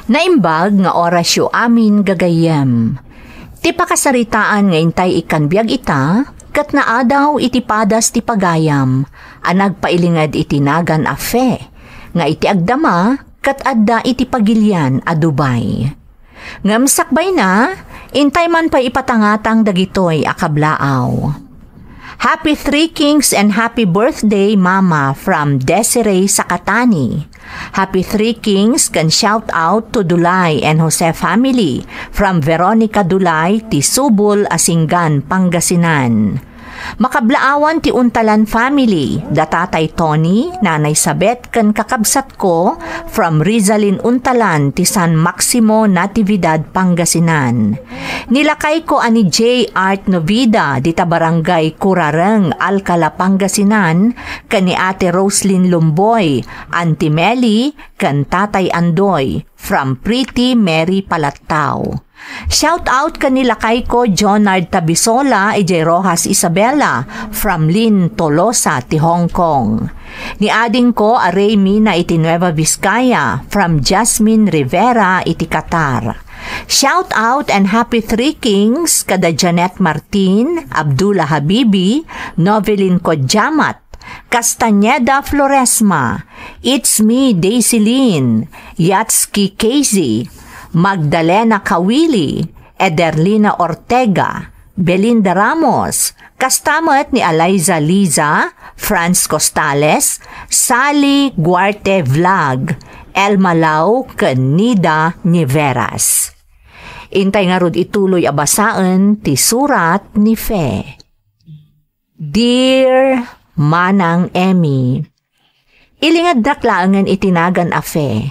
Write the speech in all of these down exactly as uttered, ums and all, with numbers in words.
Naimbag nga orasyo amin, gagayyem. Ti pakasaritaan nga intay ikkan biag ita, ket naadaw iti padas ti pagayam, a nagpailinged iti nagan a Fe, nga iti agdama, ket adda iti pagilian a Dubai. Ngem sakbayna, intay man pay ipatangatang dagitoy a kablaaw. Happy Three Kings and happy birthday, Mama, from Desiree Sakatani. Happy Three Kings ken shout out to Dulay and Jose family from Veronica Dulay ti Subol, Asingan, Pangasinan. Makablaawan ti Untalan family, da Tatay Tony, Nanay Sabet, ken kakabsatko from Rizalin Untalan ti San Maximo Natividad, Pangasinan. Ni lakayko a ni J Art Novida dita Barangay Kurareng, Alcala, Pangasinan, ken ni Ate Roslyn Lumboy, Auntie Meli, ken Tatay Andoy from Pretty Mary Palattao. Shout out ken ni lakayko Jonard Tabisola idiay Roxas, Isabela, from Lynn Tolosa ti Hong Kong. Ni adingko a Ray Mina iti Nueva Vizcaya, from Jasmine Rivera iti Qatar. Shout out and happy Three Kings kada Janet Martin, Abdullah Habibi, Novelin Kodjamat, Castañeda Floresma, It's Me, Daisy Lynn, Yatski Casey, Magdalena Kawili, Ederlina Ortega, Belinda Ramos, kasta met ni Eliza Liza, Franz Costales, Sally Guarte Vlog, Elma Lau, ken Nida Niveras. Intay ngarud ituloy a basaen ti surat ni Fe. Dear Manang Emmy, ilingednak laengen iti nagan a Fe.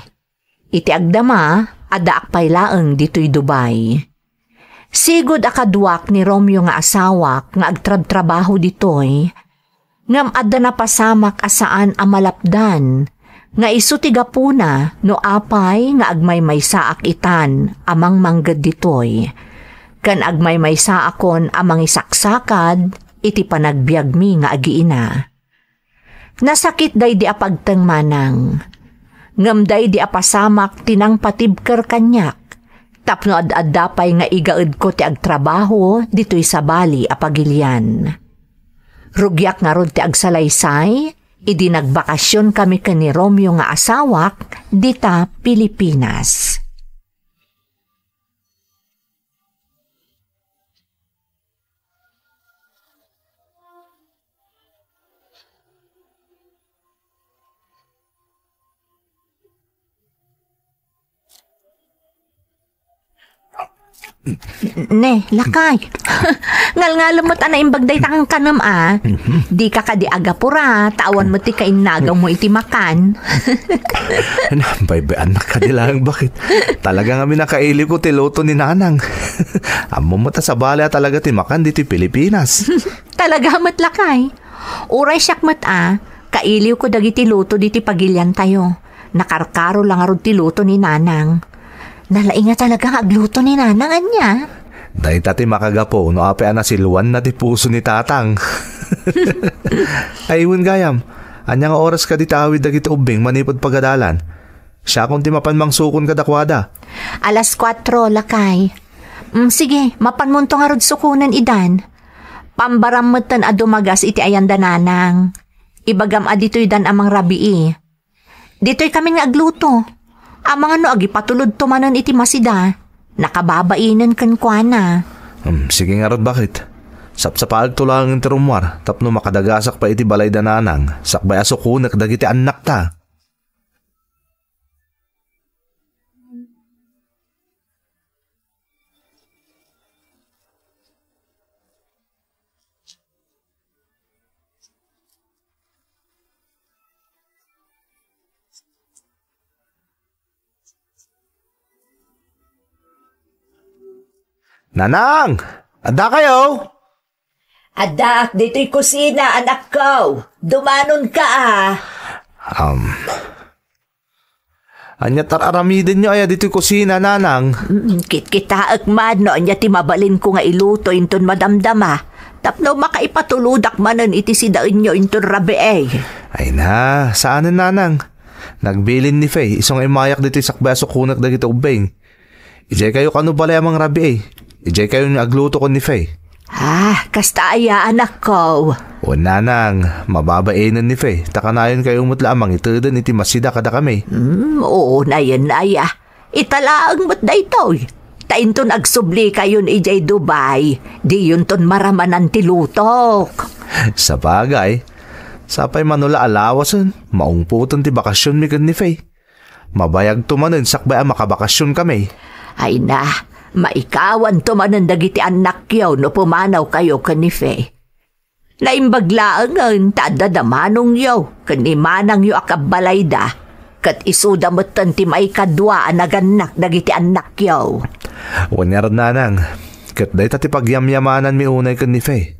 Iti agdama, addaak pay laeng ditoy Dubai. Sigud a kaduak ni Romeo nga asawak nga agtrabtrabaho ditoy, ngem adda napasamak a saan a malapdan nga isu ti gapuna no apay nga agmaymaysaak itan a mangmangged ditoy, ken agmaymaysaakon a mangisaksakad iti panagbiagmi nga agiina. Nasakit daydi a pagteng, manang. Ngem daydi a pasamak ti nangpatibker kaniak, tapno ad-adda pay nga igaedko ti agtrabaho ditoy sabali a pagilian. Rugiak ngarud ti agsalaysay idi nagbakasionkami ken ni Romeo nga asawak dita Pilipinas. Ne, lakay. Ngalngalem met a naimbag dayta kankanem a. Mhm. Dika kadi agapura, ta awan met ti kainnagawmo iti makan. Baybayannak kadi laeng, baket. Talaga ngamin a kailiwko ti luto ni Nanang. Ammom met a sabali a talaga ti makan ditoy Pilipinas. Talaga met, lakay. Uray siak met a, kailiwko dagiti luto ditoy pagiliantayo. Nakarkaro la ngarud ti luto ni Nanang. Nalaing a talaga nga agluto ni Nanang, ania? Dayta ti makagapu no apay a nasiluanna ti puso ni Tatang. Ay, wen gayam, ania nga oras kadi ti awid dagiti ubbing manipud pagadalan? Siakon ti mapan mangsukon kadakuada. Alas kuatro, lakay. Mm, sige, mapanmonto ngarud sukonen idan. Pambaram metten a dumagas iti ayan da Nanang. Ibagam a ditoydan a mangrabii. Ditoykamin nga agluto. Amangan no agipatulodto manen iti masida. Nakababainen kenkuana. Hmm, sige ngarud, baket. Sapsapaagto laeng ti rummuar tapno makadagasak pay iti balay da Nanang sakbay a sukonek dagiti annakta. Nanang! Adda kayo? Addaak ditoy kusina, anakko. Dumanonka, a. Um, ania ti ar-aramidenyo aya ditoy kusina, Nanang? Mm, kitkitaek man no ania ti mabalinko nga iluto inton madamdama. Tapno makaipatulodak manen iti sidaenyo inton rabii. Ay na, saanen, Nanang. Nagbilin ni Faye, isu nga immayak ditoy sakbay a sukonek dagiti ubbing. Idiay kayo kano balay a mangrabii. Idiay kayo nga agluto ken ni Faye. Ah, kasta aya, anakko. O nanang, mababainen ni Faye, ta kanayon kayo met la a mangiteden iti masida kadakami. Hmm, oo, nayen aya. Ita laeng met daytoy. Ta inton agsubli kayon idiay Dubai, diyonton maramanan ti lutok. Sabagay, sapay mano la a lawasen, maungpoten ti bakasionmi ken ni Faye. Mabayagto manen sakbay a makabakasionkami. Ay na, maikawanto manen dagiti annakyo no pumanaw kayo ken ni Faye. Naimbag laengen ta adda da manongyo ken ni manangyo a kabbalayda, ket isuda metten ti maikadua a nagannak dagiti annakyo. Wen ngarud, nanang, ket dayta ti pagyamyamananmi unay ken ni Faye.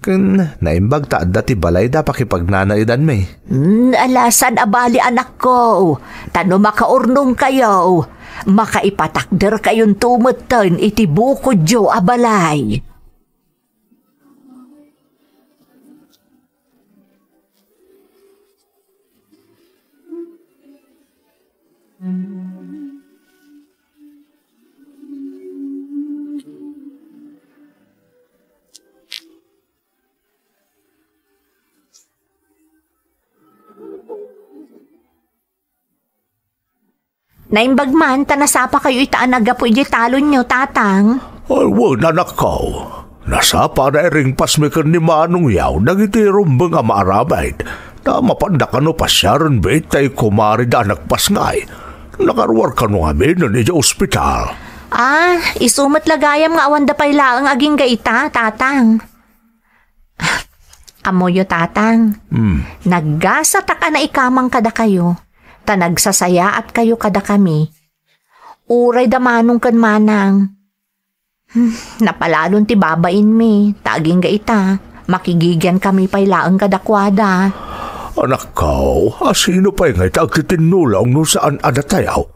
Ken naimbag ta adda ti balayda a pakipagnanaedanmi. Hmm, alasan a bali, anakko, ta no makaurnongkayo, makaipatakderkayonto metten iti bukodyo a balay. Naimbag man ta nasapa kayo ita a naggapu idiay talonyo, Tatang. Ay, wen, anakko. Nasapa a nairingpasmi ken ni manongyo dagiti rumbeng a maaramid. Ta mapanda kano pasiaren biit tay kumarida a nagpasngay. Nakaruar kano ngaminen idiay ospital. Ah, isu met la gayam nga awanda pay laeng agingga ita, Tatang. Ammoyo, Tatang, Hmm. naggasatak a naikamang kadakayo, ta nagsasayaat kayo kadakami. Uray da manong ken manang. Hmm, napalalon ti babainmi, ta agingga ita, makigigiankami pay laeng kadakuada. Anakko, a sino pay ngay ta agtitinnulong no saan a datayo?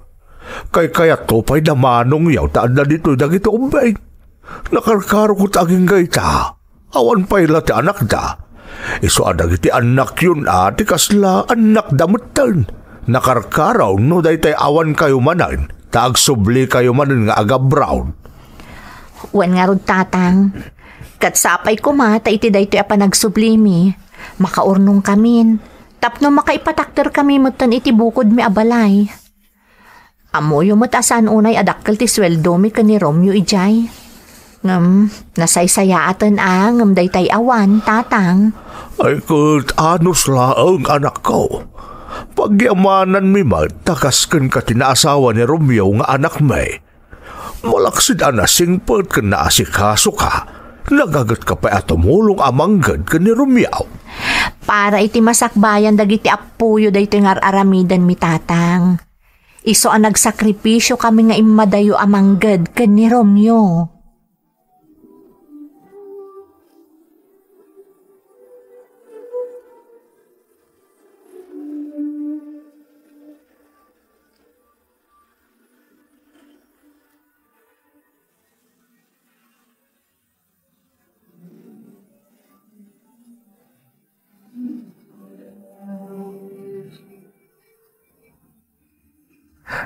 Kaykayatto pay da manongyo ta adda ditoy dagiti ubbing. Nakarkarok ta agingga ita. Awan pay la ti anakda. Isu a dagiti annakyon a ti kasla annakda metten. Nakarkaro no daytay awan kayo manen, ta agsubli kayo manen nga agabraod. Wen ngarud, Tatang. Ket sapay koma ta iti daytoy a panagsublimi, makaurnongkamin, tapno makaipatakderkami metten iti bukodmi a balay. Ammoyo met a saan unay a dakkel ti sueldomi ken ni Romeo idiay. Ngem, nasaysayaaten a ngem daytay awan, Tatang. Ay ket anus laeng, anakko. Pagyamananmi met ta kas kenka ti naasawa ni Romeo nga anakmi. Malaksid a nasingpet ken naasikasoka, nagagetka pay a tumulong a mangged ken ni Romeo. Para iti masakbayan dagiti appoyo daytoy nga ar-aramidenmi, Tatang. Isu a nagsakripisio kami nga immadayo a mangged ken ni Romeo.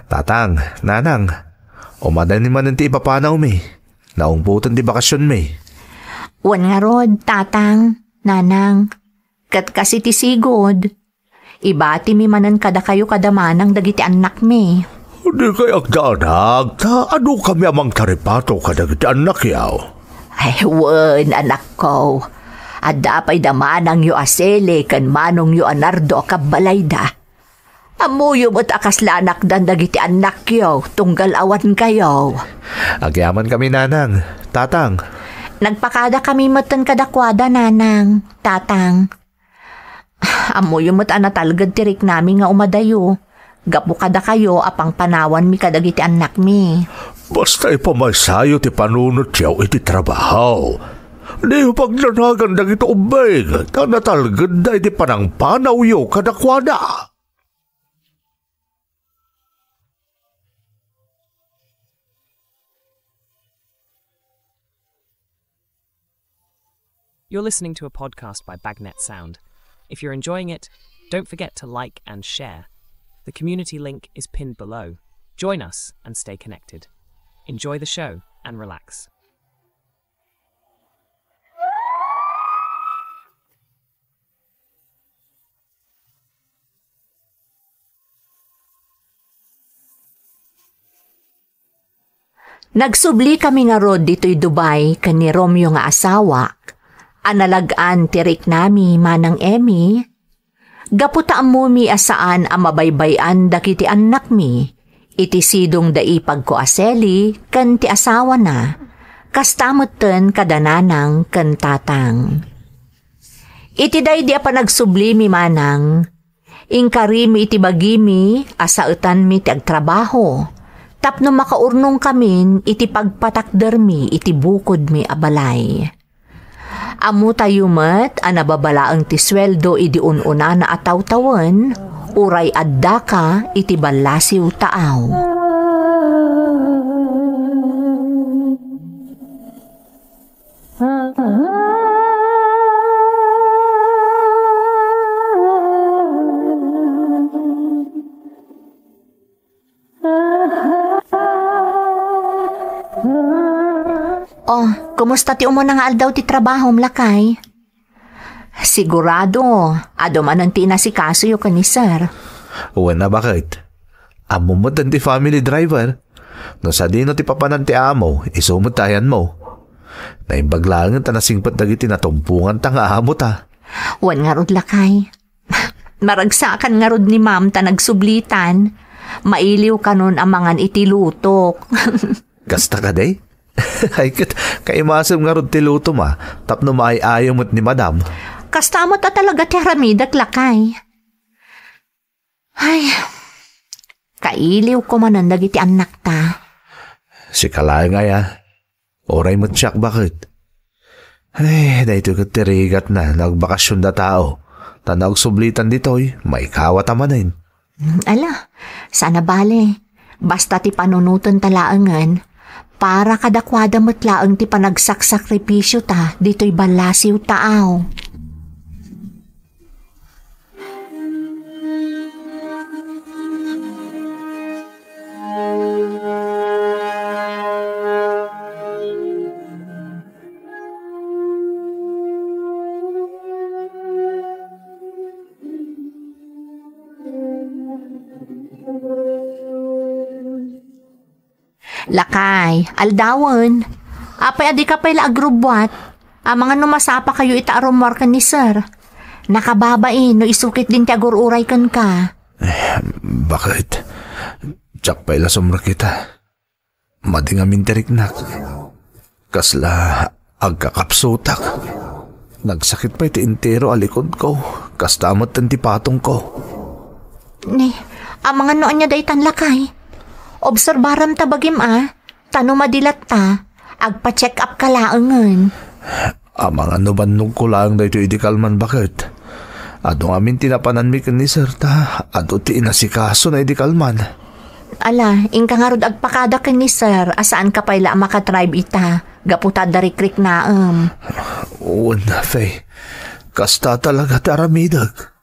Tatang, nanang, umadaymi manen ti ipapanawmi. Naungpoten ti bakasionmi. Wen ngarud, Tatang, Nanang, ket kas iti sigud, ibatimi manen kadakayo kada manang dagiti annakmi. Dikay agdanag, ta adu kami a mangtaripato kadagiti annakyo. Ay, wen, anakko. Adda pay da manangyo a Sele ken manongyo a Nardo a kabbalayda. Ammoyo met a kasla anakdan dagiti annakyo, tunggal awan kayo. Agyaman kami, Nanang, Tatang. Nagpakada kami metten kadakuada, Nanang, Tatang. Ammoyo met a natalged ti riknami nga umadayo, gapu kadakayo a pangpanawanmi kadagiti annakmi. Basta ipamaysayo ti panunotyo iti trabaho. Diyo pagdanagan dagiti ubbing, ta natalgedda iti panangpanawyo kadakuada. You're listening to a podcast by Bagnet Sound. If you're enjoying it, don't forget to like and share. The community link is pinned below. Join us and stay connected. Enjoy the show and relax. Nagsubli kami ngarud ditoy Dubai ken ni Romeo nga asawak, a nalag-an ti riknami, Manang Emmy. Gapu ta ammomi a saan a mabaybay-an dagiti annakmi, iti sidong da ipagko a Sally ken ti asawana, kasta metten kada nanang ken tatang. Iti daydi a panagsublimi, Manang, inkarimi iti bagimi a saetanmi ti agtrabaho tapno makaurnongkamin iti pagpatakdermi iti bukodmi a balay. Ammotayo met a nababalaeng ti sueldo idi un-unana a tawtawen, uray addaka iti ballasiw taaw. Oh, kumusta ti umuna nga aldaw ti trabahom, lakay? Sigurado, adu manen ti inasikasoyo ken ni Sir. Wen a, baket? Ammom met ti family driver. No sadino ti papanan ti amo, isu met ti ayanmo. Naimbag laengen ta nasingpet dagiti natumponganta nga amota. Wen ngarud, lakay. Maragsakan ngarud ni Ma'am ta nagsublitan. Mailiw kanon a mangan iti lutok. Kasta kadi? Ay ket, kaimasem ngarud ti lutoma, tapno maay-ayo met ni Madam. Kasta met a talaga ti aramidek, lakay. Ay, kailiwko manen dagiti annakta. Sika laeng aya. Uray met siak, baket? Ay, daytoy ket ti rigatna no agbakasionda tao. Ta no agsublitan ditoy, maikawata manen. Hmm, ala, saan a bale. Basta ti panunotenta laengen, para kadakuada met laeng ti panagsaksakripisio ta ditoy ballasiw taaw. Lakay, aldawen. Apay a dika pay la agrubbuat? Amangan no masapakayo ita a rummuar ken ni Sir. Nakababain no isu ketdin ti agur-uray kenka. Eh, baket? Diak pay la sumrekita. Madi ngamin ti riknak. Kasla agkakapsutak. Nagsakit pay ti entero a likodko. Kasta met ti patongko. Ni, amangan no ania daytan, lakay? Obserbaram ta bagim a, ta no madi latta, agpa-check up ka laengen. Amangan no bannogko laeng daytoy idi kalman, baket? Adu ngamin ti napananmi ken ni Sir ta adu ti inasikasona idi kalman. Ala, inka ngarud agpakada ken ni Sir a saanka pay la a makadrive ita, gapu ta adda rikriknaem. Wen, Faye. Kasta talaga ti aramidek.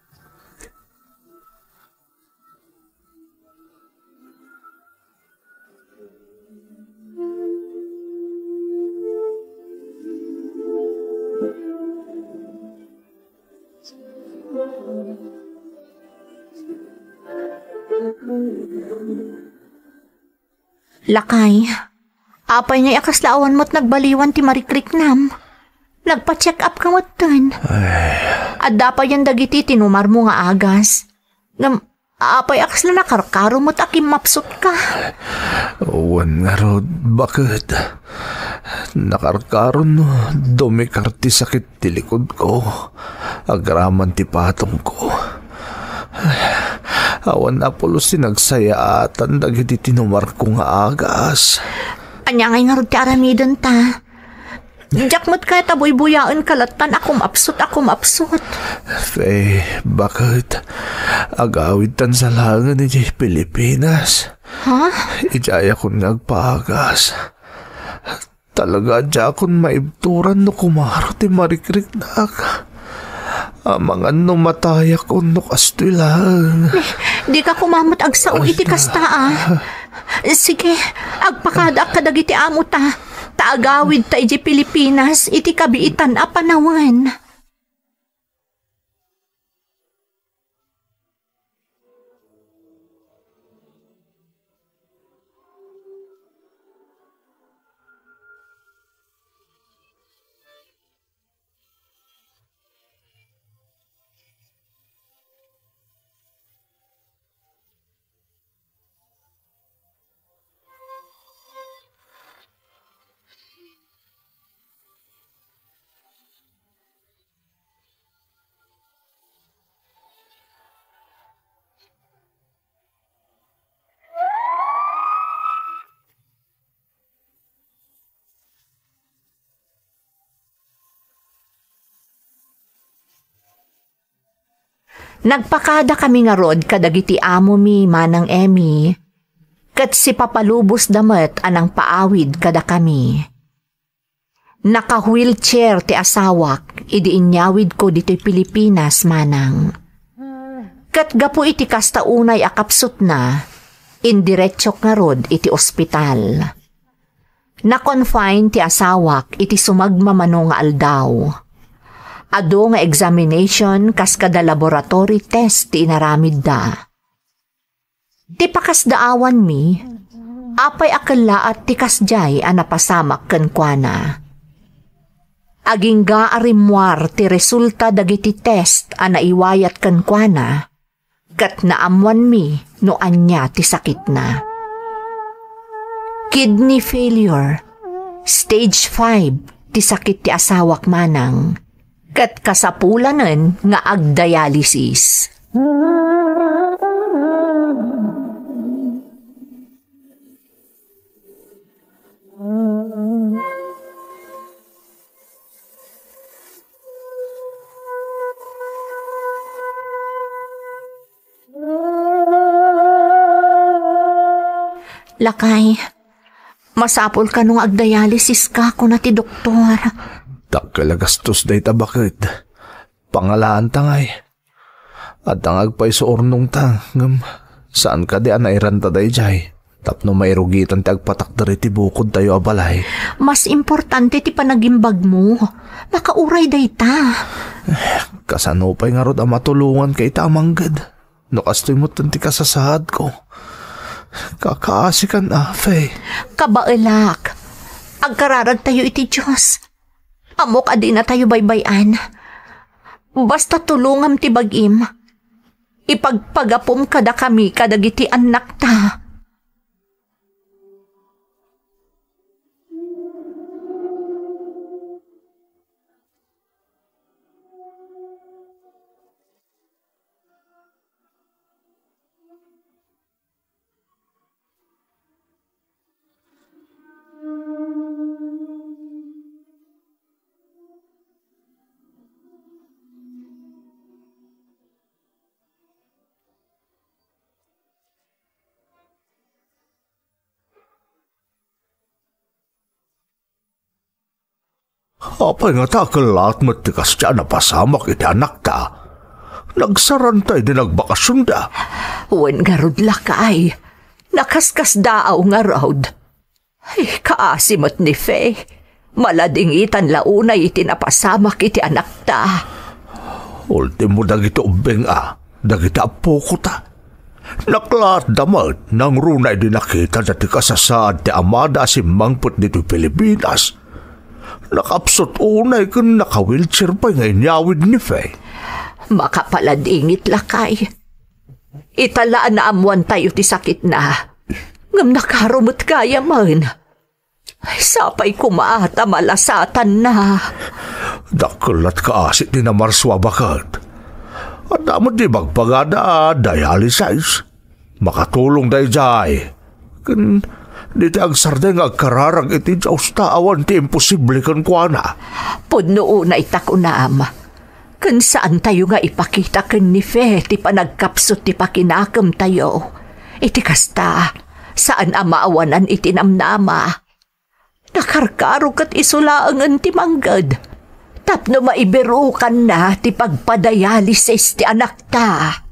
Lakay, apay ngay a kasla awan met nagbaliwan ti marikriknam? Nagpa-check up ka metten. Ay. Adda payen dagiti tinumarmo nga agas. Ngem, apay a kasla nakarkaro met a kimmapsutka? Wen ngarud, baket? Nakarkaro no dumikar ti sakit ti likodko, agraman ti patongko. Awan a pulos ti nagsayaatan dagiti tinumarko nga agas. Ania ngay ngarud ti aramidenta? Diak met kayat a buybuyaenka lattan a kumapsut a kumapsut. Faye, baket? Agawidtan sa laengen idiay Pilipinas. Ha? Idiayakon nga agpaagas. Talaga a diakon maibturan no kumaro ti marikriknak. Amangan no matayak wenno kastoy laeng. Dika koma met agsao iti kasta, a. Sige, agpakadaak kadagiti amota, ta agawidta idiay Pilipinas iti kabiitan a panawen. Nagpakadakami ngarud kadagiti amomi, Manang Emmy, ket sipapalubosda met a nangpaawid kadakami. Naka-wheelchair ti asawak idi inyawidko ditoy Pilipinas, Manang. Ket gapu iti kasta unay a kapsutna, indiretsiok ngarud iti ospital. Na-confine ti asawak iti sumagmamano nga aldaw. Adu nga examination kas kada laboratory test ti inaramidda. Ti pakasdaawanmi, apay a kellaat ti kasdiay a napasamak kenkuana? Agingga a rimmuar ti resulta dagiti test a naiwayat kenkuana, ket naammoanmi no ania ti sakitna. Kidney failure, stage five ti sakit ti asawak, Manang, ket kasapulanen nga agdialysis. Lakay, masapul kano nga agdialysis ka, kuna ti doktor. Dakkel a gastos dayta, baket. Pangalaanta ngay. Adda nga agpayso urnongta, ngem saan kadi a nairanta daydiay tapno mairugitan ti agpatakder iti bukodtayo a balay? Mas importante ti panagimbagmo. Makauray dayta. Kasano pay ngarud a matulonganka ita a mangged? No kastoy metten ti kasasaadko. Kakaasikan a, Fe. Kabaelak. Agkararagtayo iti Dios. Ammok a dinatayo baybay-an. Basta tulongam ti bagim. Ipagpagapum kadakami kadagiti annakta. Apay ngata a kellaat met ti kasdiay a napasamak iti anakta? Nagsaranta idi nagbakasionda. Wen ngarud, lakay, nakaskasdaaw ngarud. Ay, kaasi met ni Fe. Maladingitan la unay iti napasamak iti anakta. Ultimo dagiti ubbing a, dagiti appokota. Naklaatda met nangruna idi nakitada ti kasasaad ti amada a simmangpet ditoy Pilipinas. Nakapsut unay ken naka-wheelchair pay nga inyawid ni Fe. Makapaladingit, lakay. Ita la a naammoantayo ti sakitna. Ngem nakaro met gayamen. Ay, sapay koma ta malasatanna. Dakkel lat kaasi ti namarsua, baket. Adda met di bagbagada a dialysis. Makatulong daydiay. Ken diti agsardeng nga agkararag iti Diosta awan ti imposible kenkuana. Pudno unay ta kunam. Ken saantayo nga ipakita ken ni Fe ti panagkapsut ti pakinakemtayo. Iti kasta, saan a maawanan iti namnama. Nakarkaro ket isu laengen ti mangged. tapno maibirukanna ti pagpadialysis ti anakta.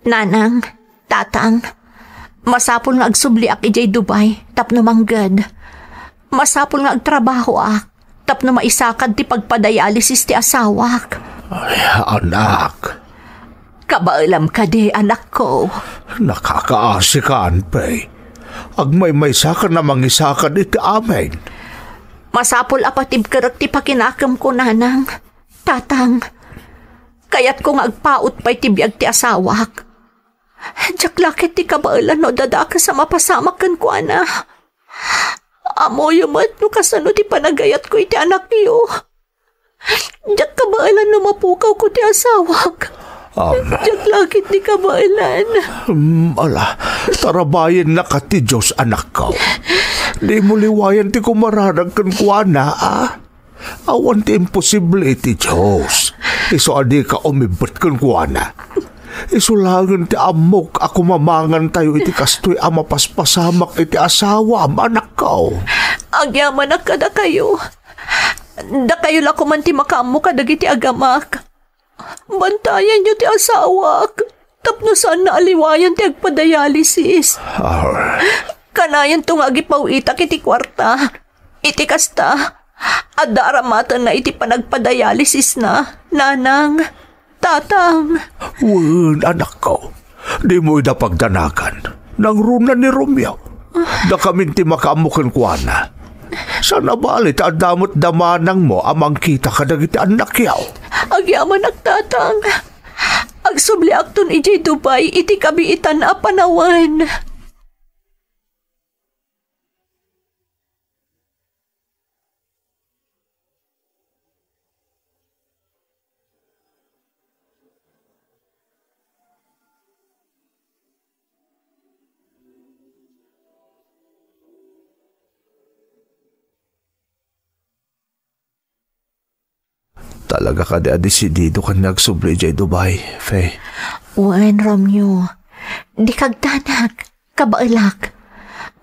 Nanang, Tatang, masapul nga agsubliak idiay Dubai tapno mangged. Masapul nga agtrabahoak tapno maisakad ti pagpadialysis ti asawak. Ay, anak. Kabaelam kadi, anakko? Nakakaasikan, Pay. Agmaymaysakan a mangisakad iti amin. Masapul a patibkerek ti pakinakemko, Nanang. Tatang, kayatko nga agpaut pay ti biag ti asawak. Diak la ket ti kabaelan no adda dakes a mapasamak kenkuana. Ammoyo met no kasano ti panagayatko iti anakyo. Diak kabaelan no mapukawko ti asawak. Am. Diak la ket ti kabaelan. Mm, ala, tarabayennaka ti Dios, anakko. Dimo liwayan ti kumaradag kenkuana, a? Awan ti imposible iti Dios. Isu a dika umibbet kenkuana. Isu laengen ti ammok a kumamangantayo iti kastoy a mapaspasamak iti asawam, anakko. Agyamanak kadakayo. Dakayo la koman ti makaammo kadagiti agamak. Bantayanyo ti asawak tapno saanna a liwayan ti agpadialysis. Ah. Kanayanto nga agipaw-itak iti kuarta. Iti kasta, adda aramatenna iti panagpadialysisna, nanang, tatang. Wen, anakko, dimo ida pagdanagan. Nangruna ni Romeo. Dakamin ti makaammo kenkuana. Saan a bali ta adda met da manangmo a mangkita kadagiti annakyo. Agyamanak, tatang. Agsubliakton idiay Dubai iti kabiitan a panawen. Talaga kadi a desidido ken nga agsubli idiay Dubai, Fe? Wen, Romeo. Dika agdanag. Kabaelak.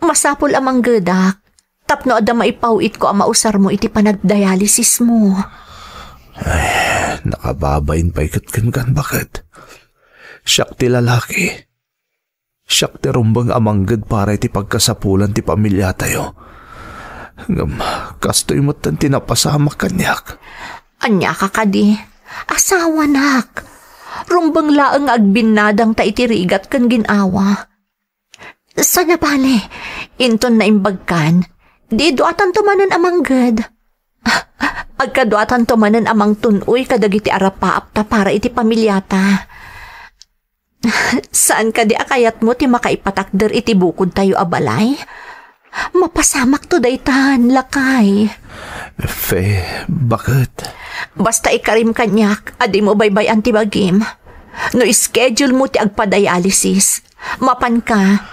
Masapul a manggedak tapno adda maipaw-itko a mausarmo iti panagdialysismo. Ay, nakababain pay ket kenkan, baket. Siak ti lalaki. Siak ti rumbeng a mangged para iti pagkasapulan ti pamiliatayo. Ngem kastoy metten ti napasamak kaniak. Ania ka kadi? Asawanak. Rumbeng laeng nga agbinnadangta iti rigat ken gin-awa. Saan a bale, inton naimbagkan, di duatanto manen a mangged. Agkaduatanto manen a mangtun-oy kadagiti arapaapta para iti pamiliata. Saan kadi a kayatmo ti makaipatakder iti bukodtayo a balay? Mapasamakto daytan, lakay. Fe, baket? Basta ikarim kaniak a dimo baybay-an ti bagim. No schedule mo ti agpadialysis, mapanka.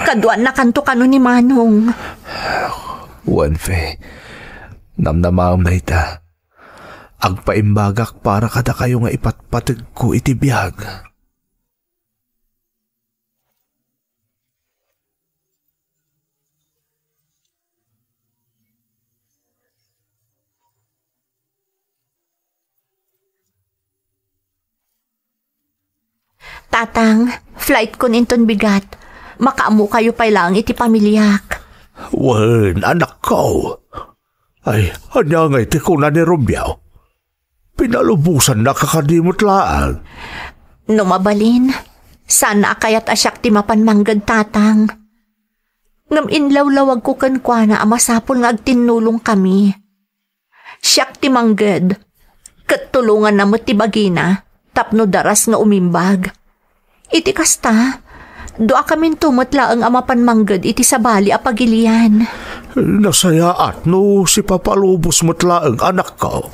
Kaduannakanto kano ni Manong. Wen, Fe. Namnamaem dayta. Agpaimbagak para kadakayo nga ipatpategko iti biag. Tatang, flight kon inton bigat. Makaammokayo pay laeng iti pamiliak. Wen, anakko. Ay, ania ngay ti kuna ni Romeo? Pinalubosanna ka kadi met laeng? No mabalin, saan a kayat a siak ti mapan mangged, Tatang. Ngem inlawlawagko kenkuana a masapul nga agtinnulongkami. Siak ti mangged, ket tulonganna met ti bagina tapno daras nga umimbag. Iti kasta, duakaminto met laeng a mapan mangged iti sabali a pagilian. Nasayaat no sipapalubos met laeng, anakko.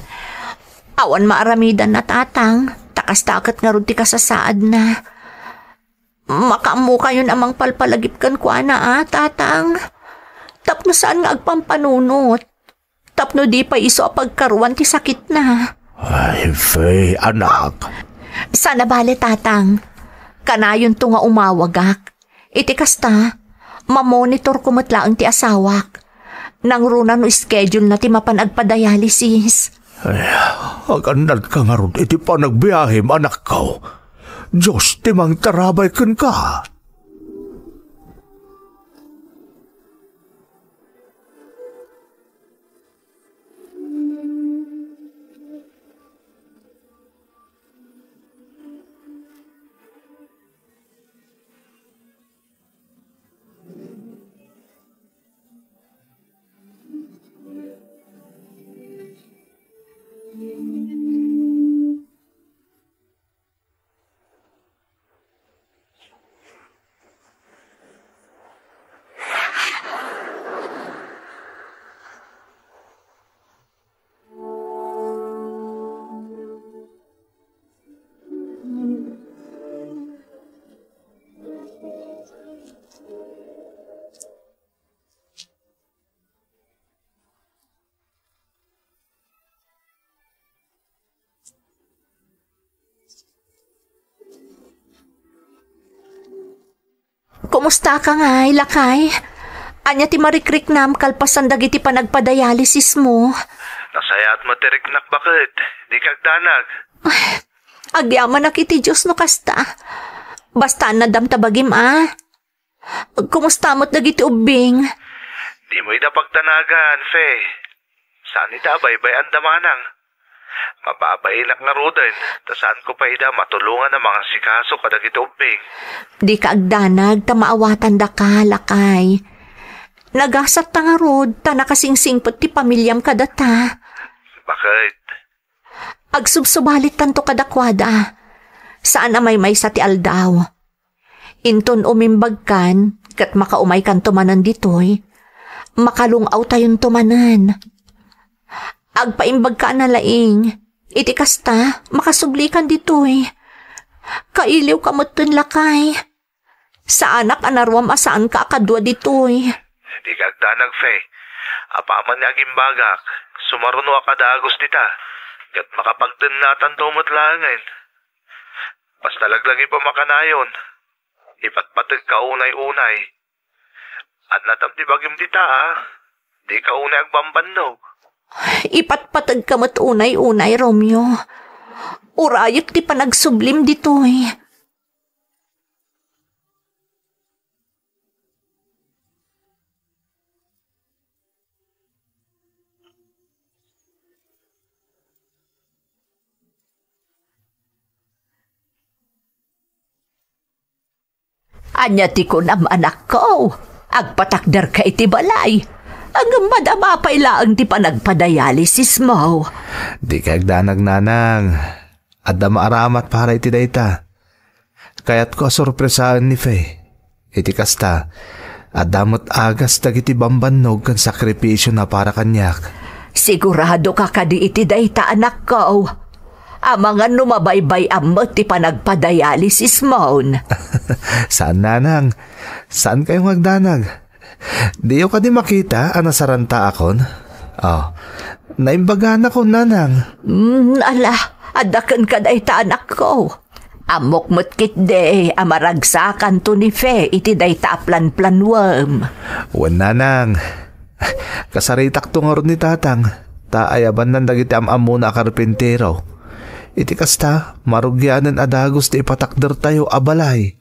Awan maaramidanna, Tatang, ta Kasta ket ngarud ti kasasaadna. Makaammokayon a mangpalpalagip kenkuana, a, Tatang. Tapno saan nga agpampanunot. Tapno di pay isu a pagkaruan ti sakitna. Ay, Faye, anak. Saan a bale, Tatang. Kanayonto nga umawagak. Iti kasta, mamonitorko met laeng ti asawak. Nangruna no schedule-na ti mapan agpadialysis. Ay, agannadka ngarud iti panagbiahem, anakko. Dios ti mangtarabay kenka. Kumustaka ngay, lakay? Ania ti marikriknam kalpasan dagiti panagpadialysismo? Nasayaat met ti riknak, baket. Dika agdanag. Agyamanak iti Dios no kasta. Basta, addam ta bagim, a. Kumusta met dagiti ubbing? Dimo ida pagdanagan, Fe. Saan ida a baybay-anda manang. Mababainak ngaruden, ta saanko pay ida matulongan a mangasikaso kadagiti ubbing. Dika agdanag ta maawatandaka, lakay. Nagasatta ngarud ta nakasingsingpet ti pamiliam kadata. Baket? Agsubsubalittanto kadakuada. Saan a maymaysa ti aldaw. Inton umimbagkan ket makaumaykanto manen ditoy, makalung-awtayonto manen. Agpaimbagka a nalaing. Iti kasta, makasublikan ditoy. Kailiwka metten, lakay. Saanak a naruam a saanka a kadua ditoy. Dika agdanag, Fe. Apaman nga agimbagak, sumarunoak a dagus dita, ket makapagtennatanto met laengen. Basta laglagipem a kanayon, ipatpategka unay-unay. Adda tam ti bagim dita, a. Dika unay agbambannog. Ipatpategka met unay-unay, Romeo. Urayek ti panagsublim ditoy. Ania ti kunam, anakko? Agpatakderka iti balay. Ngem madama pay laeng ti panagpadialysismo. Dika agdanag, nanang. Adda maaramat para iti dayta. Kayatko a sorpresaen ni Fe. Iti kasta, adda met agas dagiti bambannog ken sakripisiona para kaniak. Siguradoka kadi iti dayta, anakko? Amangan no mabaybay-am met ti panagpadialysismon. Saan, nanang. Saankayo nga agdanag. Diyo kadi makita a nasarantaakon? Oh, naimbaganakon, nanang. Mm, ala, adda kenka dayta, anakko. Ammok met ketdi a maragsakanto ni Fe iti dayta a planplanuem. Wen, nanang. Kasaritakto ngarud ni tatang, ta ayabannan dagiti am-ammona a karpintero. Iti kasta, marugianen a dagus ti ipatakdertayo a balay.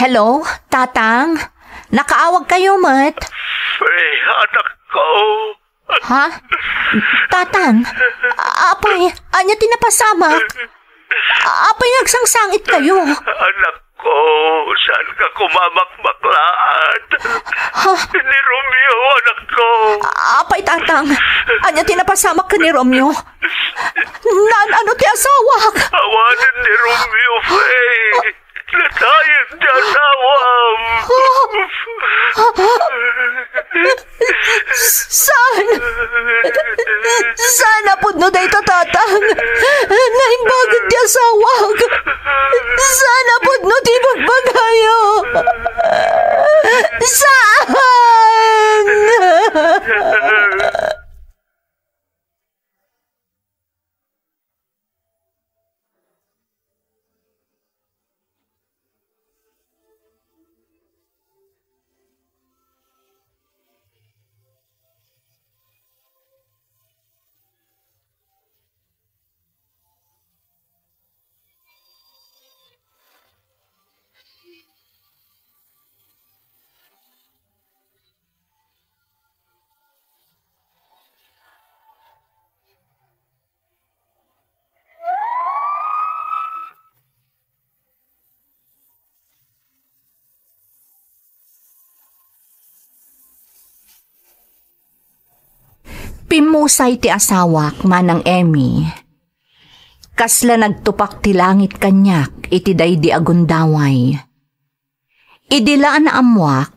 Hello, Tatang? Nakaawag kayo met? Faye, anakko. Ha? Tatang, a-, apay, ania ti napasamak? A-, apay nagsangsangit kayo? Anakko, saan ka kumamakmaklaat? Ha? Ni Romeo, anakko. Apay, Tatang, ania ti napasamak ken ni Romeo? Naan-ano ti asawak? Awanen ni Romeo, Faye. Natayeg ti asawam. Saan? Saan a pudno dayta, Tatang? Naimbagek ti asawak. Saan a pudno ti ibagbagayo? Saan? Pimmusay ti asawak, Manang Emmy. Kasla nagtupak ti langit kaniak iti daydi a gundaway. Idi la a naammoak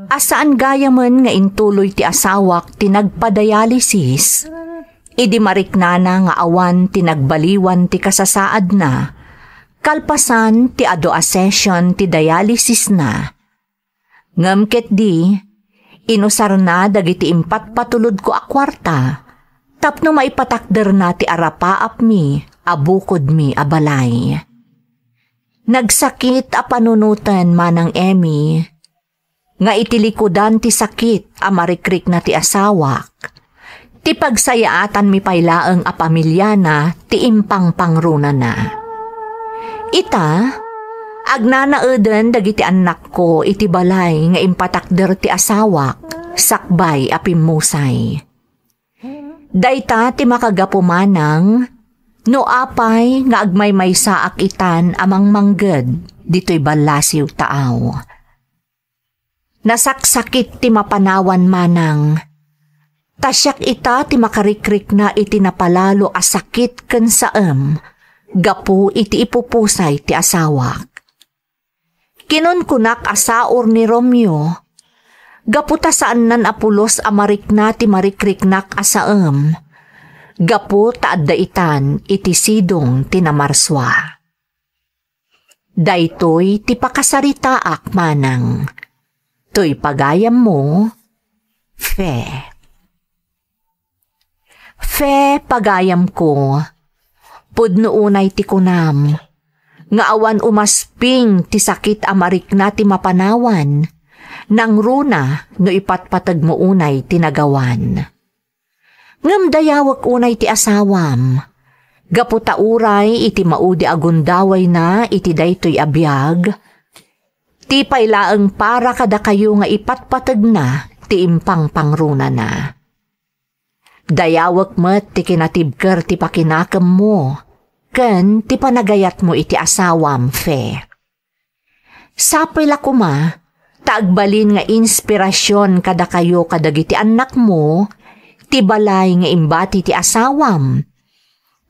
a saan gayamen nga intuloy ti asawak ti nagpadialysis, idi mariknana nga awan ti nagbaliwan ti kasasaadna, kalpasan ti adu a session ti dialysisna. Ngem ketdi, inusarna dagiti impatpatulodko a kuarta tapno maipatakderna ti arapaapmi a bukodmi a balay. Nagsakit a panunoten, Manang Emmy, nga iti likudan ti sakit a marikrikna ti asawak, ti pagsayaatanmi pay laeng a pamiliana ti impangpangrunana. Ita, agnanaeden dagiti annakko iti balay nga impatakder ti asawak sakbay a pimmusay. Dayta ti makagapu manang no apay nga agmaymaysaak itan a mangmangged ditoy ballasiw taaw. Nasaksakit ti mapanawan manang. Ta siak ita ti makarikrikna iti napalalo a sakit ken saem gapu iti ipupusay ti asawak. Kinunkunak a saor ni Romeo, gapu ta saannan a pulos a marikna ti marikriknak a saem, gapu ta adda itan iti sidong ti namarsua. Daytoy ti pakasaritaak manang. Toy pagayammo, Fe. Fe, pagayamko, pudno unay ti kunam nga awan umasping ti sakit a marikna ti mapanawan, nangruna no ipatpategmo unay ti nagawan. Ngem dayawek unay ti asawam, gapu ta uray iti maudi a gundawayna iti daytoy a biag, ti pay laeng para kadakayo nga ipatpategna ti impangpangrunana. Dayawek met ti kinatibker ti pakinakemmo ken ti panagayatmo iti asawam, Fe. Sapay la koma ta agbalin nga inspirasion kadakayo kadagiti annakmo ti balay nga imbati ti asawam,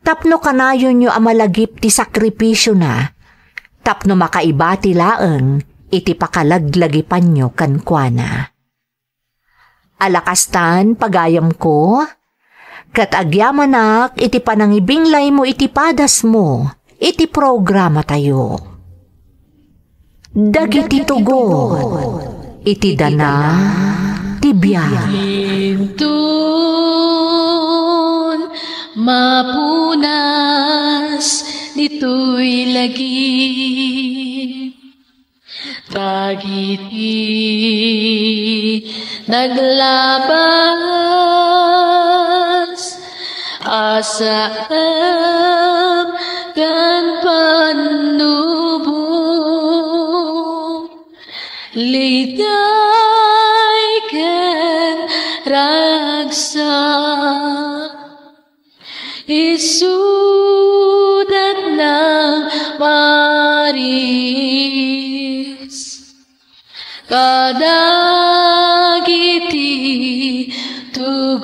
tapno kanayonyo a malagip ti sakripisiona, tapno makaibati laeng iti pakalaglagipanyo kenkuana. A la kastan, pagayamko, ket agyamanak iti panangibinglaymo iti padasmo iti programatayo. Dagiti tugot iti dana ti biag. Inton mapunas ditoy lagip, dagiti naglabas a saem ken pannubo. Ligay ken ragsak, isudat na maris kadagiti tugot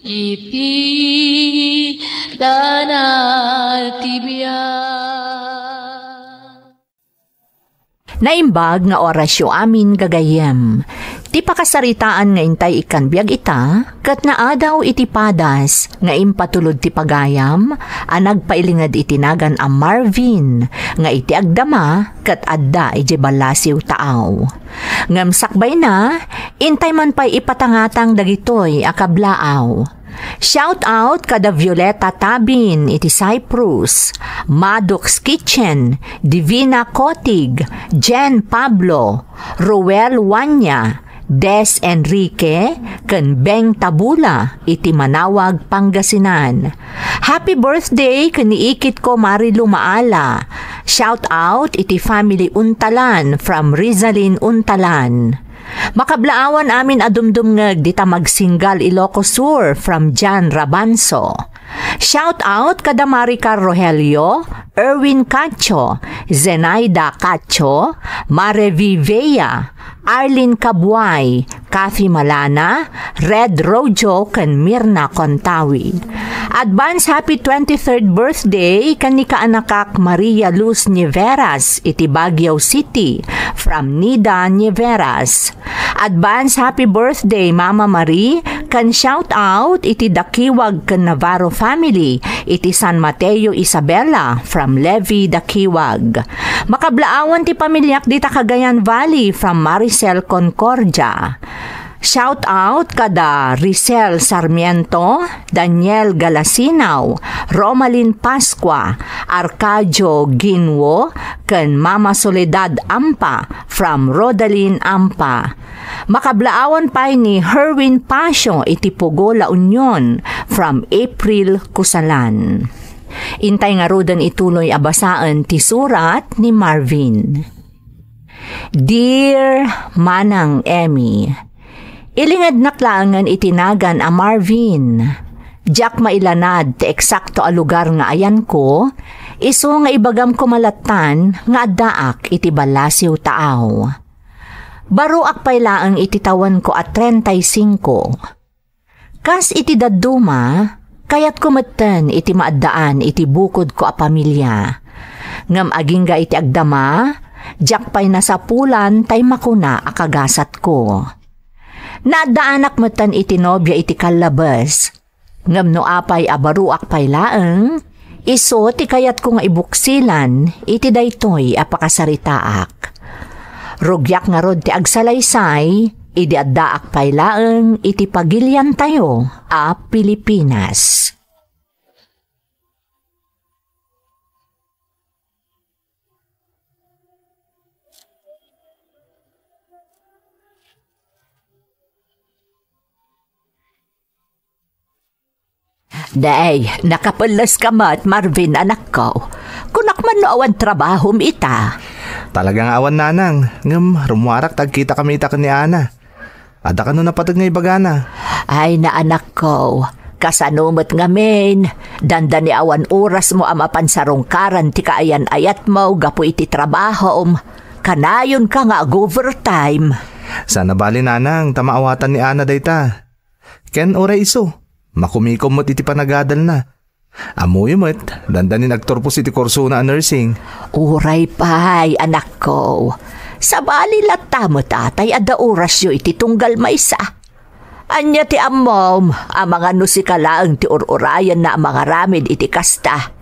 iti danal ti biag. Naimbag nga orasyo amin, gagayyem. Ti pakasaritaan nga intay ikkan biag ita, ket naadaw iti padas nga impatulod ti pagayam a nagpailinged iti nagan a Marvin, nga iti agdama ket adda idiay ballasiw taaw. Ngem sakbayna, intay man pay ipatangatang dagitoy a kablaaw. Shout out kada Violeta Tabin iti Cyprus, Maddox Kitchen, Divina Kotig, Jen Pablo, Roel Wanya, Des Enrique, ken Beng Tabula iti Manawag, Pangasinan. Happy birthday ken ni ikit ko, Mari Lumaala. Shout out iti family Untalan from Rizalin, Untalan. Makablaawan amin a dumdumngeg dita Magsinggal, Ilocos Sur from Jan Rabanso. Shout out kada Maricar Rogelio, Erwin Cacho, Zenaida Cacho, Mare Vivea, Arlene Cabuay, Kathy Malana, Red Rojo, ken Mirna Contawi. Advance happy twenty-third birthday ken ni kaanakak Maria Luz Nieveras iti Baguio City from Nida Nieveras. Advance happy birthday, Mama Marie, ken shout out iti Dakiwag ken Navarro family iti San Mateo Isabela from Levi Dakiwag. Makablaawan ti pamiliak dita Cagayan Valley from Maricel Concordia. Shout out kada Risel Sarmiento, Daniel Galasinao, Romalin Pascua, Arcadio Ginwo, ken Mama Soledad Ampa from Rodalin Ampa. Makablaawan pay ni Herwin Pasio iti Pugo, La Union from April Kusalan. Intay ngaruden ituloy a basaen ti surat ni Marvin. Dear Manang Emmy, ilingednak laengen iti nagan a Marvin. Diak mailanad ti eksakto a lugar nga ayanko, isu nga ibagam koma lattan nga addaak iti ballasiw taaw. Baruak pay laeng iti tawenko a treinta y cinco. Kas iti dadduma, kayatko metten iti maaddaan iti bukodko a pamilia. Ngem agingga iti agdama, diak pay nasapulan tay makuna a kagasatko. Naaddaanak metten iti nobia iti kallabes. Ngem no apay a baruak pay laeng, isu ti kayatko nga ibuksilan iti daytoy a pakasaritaak. Rugiak ngarud ti agsalaysay idi addaak pay laeng iti pagiliantayo a Pilipinas. Nay, nakapelles ka met, Marvin, anakko. Kunak man no awan trabahom ita. Talaga nga awan, nanang, ngem rummuarak ta agkitakami ita ken ni Ana. Adda kano napateg nga ibagana? Ay, na anakko, kasano met ngamin? Dandani awan orasmo a mapan sarungkaran ti kaayan-ayatmo gapu iti trabahom. Kanayonka nga ag-overtime. Saan a bali, nanang, ta maawatan ni Ana dayta. Ken uray isu, makumikom met iti panagadalna. Ammoyo met, dandanin agturpos iti kursona a nursing. Uray pay, anakko. Sabali latta met a tay adda orasyo iti tunggal maysa. Ania ti ammom a mangano sika laeng ti ur-urayenna a mangaramid iti kasta?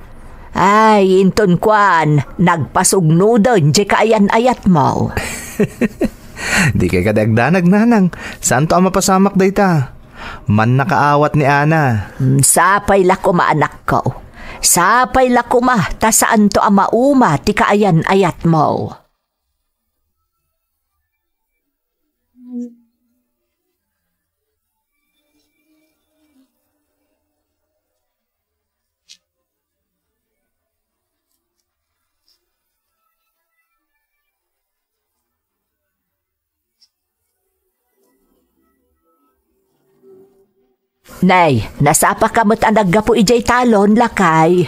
Ay, inton kuan, nagpasugnoden diay kaayan-ayatmo. Dikay kadi agdanag, nanang. Saanto a mapasamak dayta. Mannakaawat ni Ana. Mm, sapay la koma, anakko. Sapay la koma ta saanto a mauma ti kaayan-ayatmo. Nay, nasapaka met a naggapu idiay talon, lakay?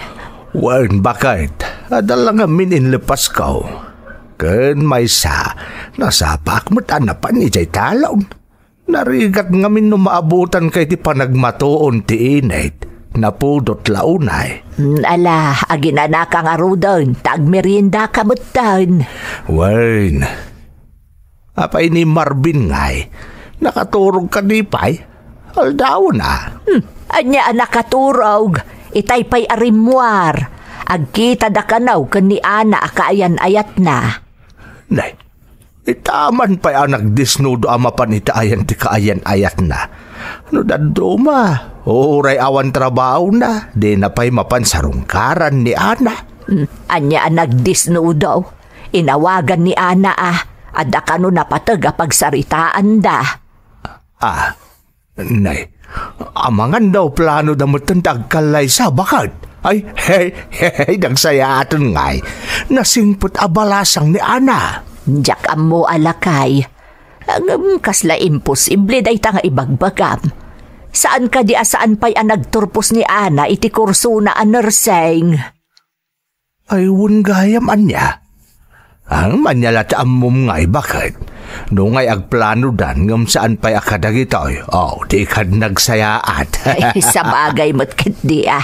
Wen, baket, adda la ngamin inlepasko. Ken maysa, nasapak met a napan idiay talon. Narigat ngamin no maabutanka iti panagmatuon ti init. Napudot la unay. Mm, ala, aginanaka ngaruden, ta agmeriendaka metten. Wen, apay ni Marvin ngay? Nakaturog kadi pay? Aldawen a. Hmm, ania a nakaturog? Itay pay a rimmuar. Agkita da kano ken ni Ana a kaayan-ayatna. Nay, itaman pay a nagdesnudo a mapan iti ayan ti kaayan-ayatna. No dadduma, uray awan trabahona, dina pay mapan sarungkaran ni Ana. Hmm, ania a nagdesnudo? Inawagan ni Ana a, adda kano napateg a pagsaritaanda. Ah, nay, amangan daw plano da metten ti agkallaysa, baket? Ay, hey, hey, hey, nagsayaaten ngay. Nasingpet a balasang ni Ana. Diak ammo a lakay. Ngem kasla imposible dayta nga ibagbagam. Saan kadi a saan pay a nagturpos ni Ana iti kursona a nursing? Ay, wen gayam ania? Ang ania la ti ammom ngay, baket? No ngay agplanodan ngem saan pay a kadagitoy, o, di kad nagsayaat. Ay, sabagay met ketdi a.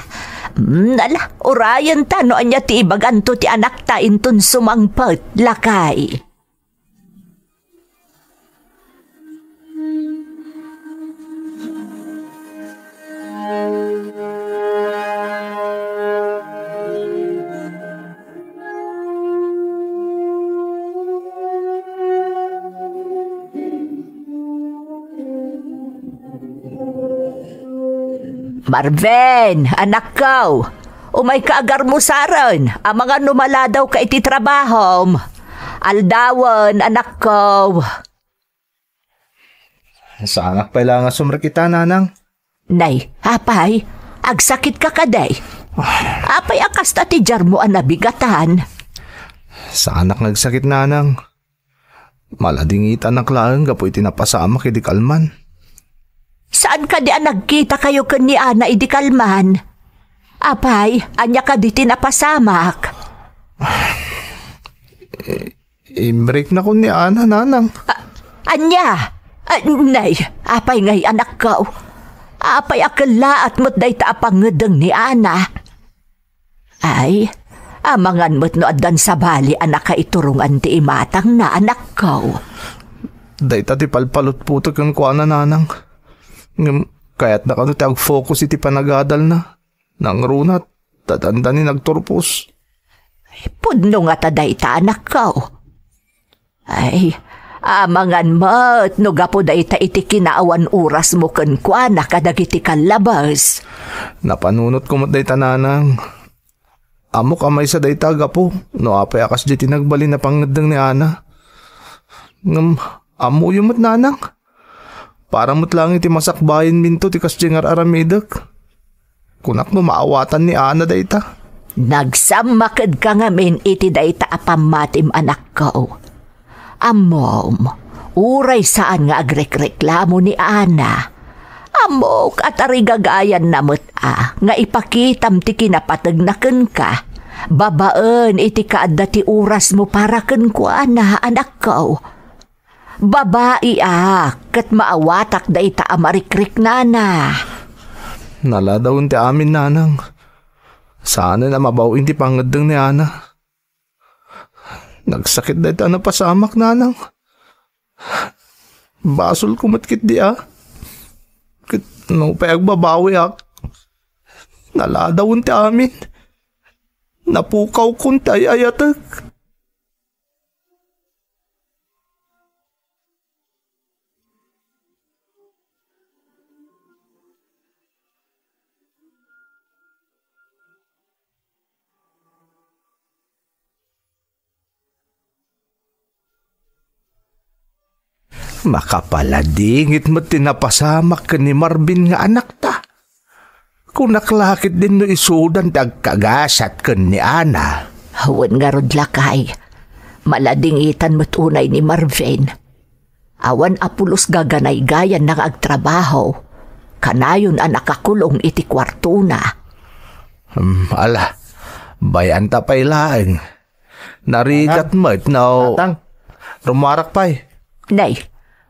Mm, ala, urayenta no ania ti ibaganto ti anakta inton sumangpet, lakay. Marvin, anakko, umayka agarmusaren, amangan no maladawka iti trabahom. Aldawen, anakko. Saanak pay la nga sumrekita, nanang. Nay, apay, agsakitka kadi? Apay a kasta ti diarmo a nabigatan? Saanak nga agsakit, nanang. Maladingitanak laeng gapu iti napasamak idi kalman. Saan kadi a nagkitakayo ken ni Ana idi kalman? Apay, ania kadi ti napasamak? I-, i-breaknakon ni Ana, nanang. A-, ania? A, nay, apay ngay, anakko? Apay a kellaat met dayta a pangngeddeng ni Ana? Ay, amangan met no addan sabali a nakaiturongan ti imatangna, anakko. Dayta ti palpalutputek kenkuana, nanang. Ngem kayatna kano ti agfocus iti panagadalna. Nangruna, ta dandani nagturpos. Pudno ngata dayta, anakko. Ay, amangan met no gapu dayta iti kinaawan orasmo kenkuana kadagiti kallabes. Napanunotko met dayta, nanang. Ammok a maysa dayta a gapu no apay a kasdiay ti nagbalin a pangngeddeng ni Ana. Ngem ammoyo met, nanang. Para met laeng iti masakbayanminto ti kasdiay nga ar-aramidek. Kunak no maawatan ni Ana dayta. Nagsammakedka ngamin iti dayta a pammatim, anakko. Ammom, uray saan nga agrekreklamo ni Ana, ammok a tarigagayanna met a nga ipakitam ti kinapategna kenka babaen iti kaadda ti orasmo para kenkuana, anakko. Babaiak ket maawatak dayta a marikriknana. Naladawen ti amin, nanang. Saanen a mabaw-in ti pangngeddeng ni Ana. Nagsakit dayta a napasamak, nanang. Basolko met ketdi a. Ket nupay agbabawiak, naladawen ti amin. Napukawkon ti ay-ayatek. Makapaladingit met ti napasamak ken ni Marvin nga anakta. Kunak la ketdin no isudan ti agkagasat ken ni Ana. Wen ngarud, lakay, maladingitan met unay ni Marvin. Awan a pulos gaganaygayanna nga agtrabaho. kanayon a nakakulong iti kuartona. Hmm, ala, bay-anta pay laeng. Narigat Tatang. Met no Tatang. Rummuarak pay. Nay,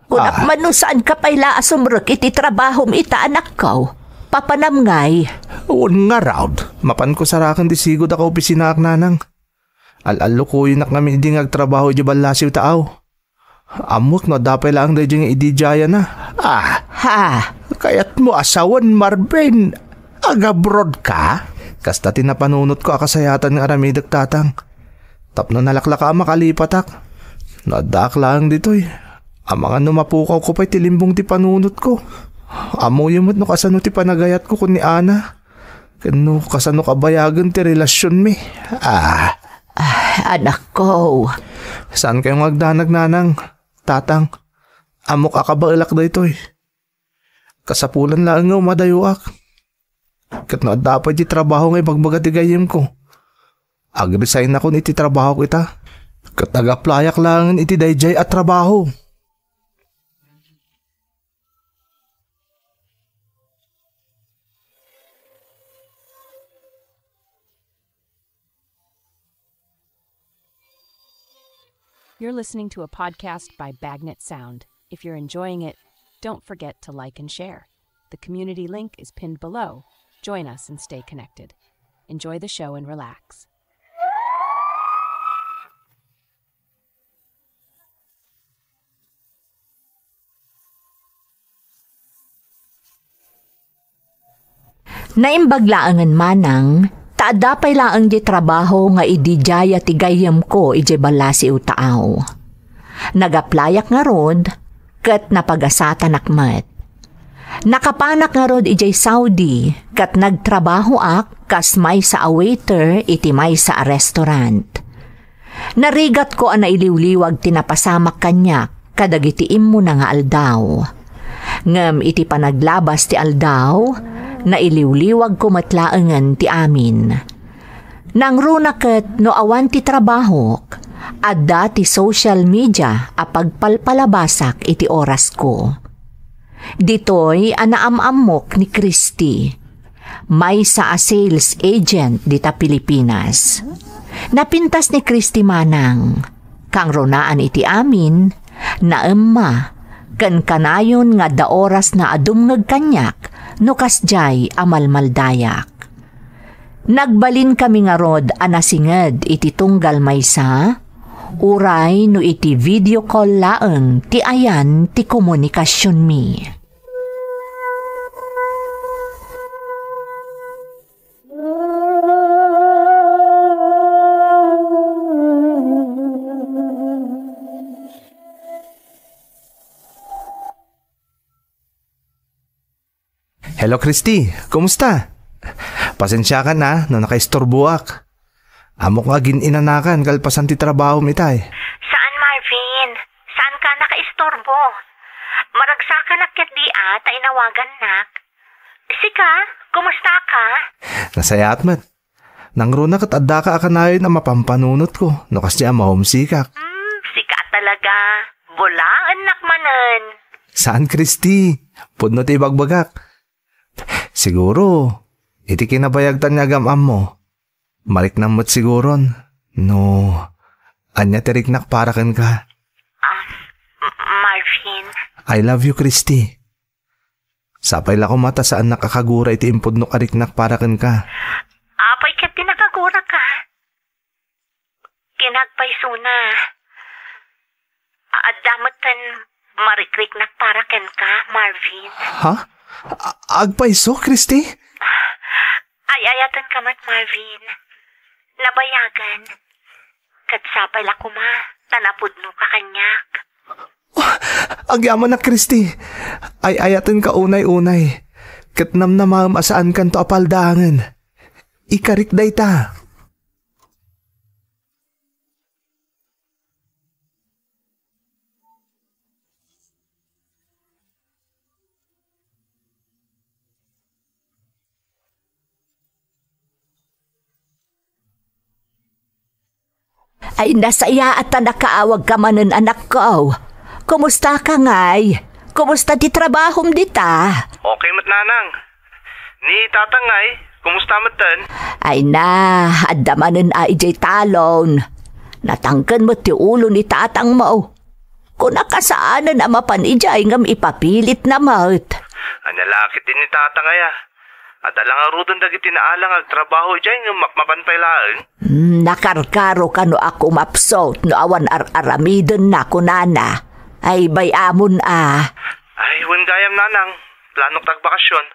kunak Ah. man no saanka pay la a sumrek iti trabahom ita, anakko. Papanam ngay. Wen ngarud, mapanko saraken ti sigud a kaopisinaak, nanang. Al-allukoyenak ngamin idi nga agtrabaho idiay ballasiw ta aw. Ammok no adda pay laeng daydiay nga ididiayana. Ah, Ha? Kayatmo a sawen, Marvin? Agabroad ka? Kasta ti napanunotko a kasayatan nga aramidek, Tatang. Tapno nalaklaka a makalipatak. No addaak laeng ditoy, amangan no mapukawko pay ti limbong ti panunotko. Ammoyo met no kasano ti panagayatko ken ni Ana. Ken no kasano kabayagen ti relasionmi. Ah. Ah, anakko. Saankayo nga agdanag, nanang, tatang. Ammok a kabaelak daytoy. Kasapulan laeng nga umadayoak. Ket no adda pay ti trabaho nga ibagbaga ti gayyemko, agresign-akon iti trabahok ita. Ket agaplayak laengen iti daydiay a trabaho. You're listening to a podcast by Bagnet Sound. If you're enjoying it, don't forget to like and share. The community link is pinned below. Join us and stay connected. Enjoy the show and relax. Naimbag laengen manang, ta adda pay laeng ti trabaho nga ididiaya ti gayyemko idiay ballasiw ta aw. Nagaplayak ngarud, ket napagasatanak met. Nakapanak ngarud idiay Saudi, ket nagtrabahoak kas maysa a waiter iti maysa a restaurant. Narigatko a nailiwliwag ti napasamak kaniak kadagiti immuna nga aldaw. Ngem iti panaglabas ti aldaw, nailiwliwagko met laengen ti amin. Nangruna ket no awan ti trabahok, adda ti social media a pagpalpalabasak iti orasko. Ditoy a naam-ammok ni Christy, maysa a sales agent dita Pilipinas. Napintas ni Christy manang, kangrunaan iti amin, naemma, ken kanayon nga adda orasna a dumngeg kaniak no kasdiay a malmaldayak. Nagbalinkami ngarud a nasinged iti tunggal maysa, uray no iti video call laeng ti ayan ti komunikasionmi. Hello, Christy. Kumusta? Pasensiakan a no nakaisturboak. Ammok nga agin-inanakan kalpasan ti trabahom itay. Saan, Marvin. Saanka a nakaisturbo. Maragsakanak ketdi a ta inawagannak. Sika, kumusta ka? Nasayaat met. Nangruna ket addaka a kanayon a mapampanunotko no kasdiay a mahomesickak. Hmm, sika talaga. Bulaennak manen. Saan, Christy? Pudno ti ibagbagak. Siguro, iti kinabayag ta nga agam-ammo, mariknam met siguron no ania ti riknak para kenka. Ah, M-, Marvin. I love you, Christy. Sapay la koma ta saannak a kagura iti impudnok a riknak para kenka. Apay ket ti nakaguraka? Kinagpaysona. Adda metten marikriknak para kenka, Marvin. Ha? A-, agpayso, Christy? Ay-ayatenka met, Marvin. Nabayagen. Ket sapay la koma ta napudnoka kaniak. Agyamanak, Christy. Ay-ayatenka unay-unay. Ket namnamaem a saankanto a paldaangen. Ikarik dayta. Ay, nasayaat a nakaawagka manen, anakko. Kumustaka ngay? kumusta ti trabahom dita? Okay met, nanang. Ni tatang ngay, kumusta metten? Ay na, adda manen a idiay talon. Natangken met ti ulo ni tatangmo. Kuna kasaanen a mapan idiay ngem ipapilitna met. Ania la ket ni tatang aya? Adda la ngaruden dagiti naala nga agtrabaho idiay ngem mapmapan pay laeng. Hmm, nakarkaro kano a kumapsut no awan ar-aramidenna, kunana. Ay, bay-amon a. Ay, wen gayam, nanang. Planok ta agbakasyon.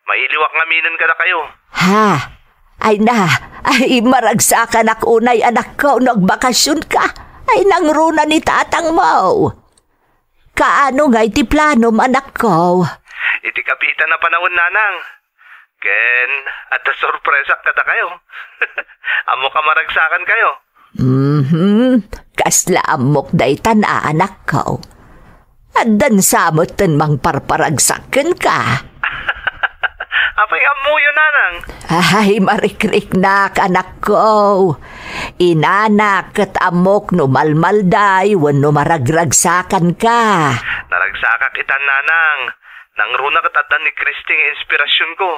Mailiwak ngaminen kadakayo. Ha? Ay na, ay maragsakanak unay, anakko, no agbakasyonka. Ay nangruna ni tatangmo. Kaano ngay ti planom, anakko? Iti kapitan a panawen, nanang. Ken adda sorpresak kadakayo. Ammok a maragsakankayo. Mhm. Kasla ammok daytan a, anakko. Addan sa metten mangparparagsak kenka. Apay ammoyo, nanang? Ay, marikriknak, anakko. Inanak ket ammok no malmalday wenno maragragsakanka. Naragsakak itan, nanang. Nangruna ket addan ni Christy nga inspirasyonko.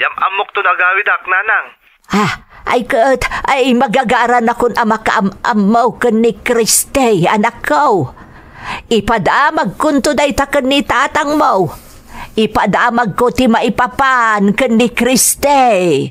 Yam-ammokto no agawidak, nanang. Ah, ay ket, ay magagaranakon a makaam-ammo ken ni Christy, anakko. Ipadamagkonto dayta ken ni tatangmo. Ipadamagko ti maipapan ken ni Christy.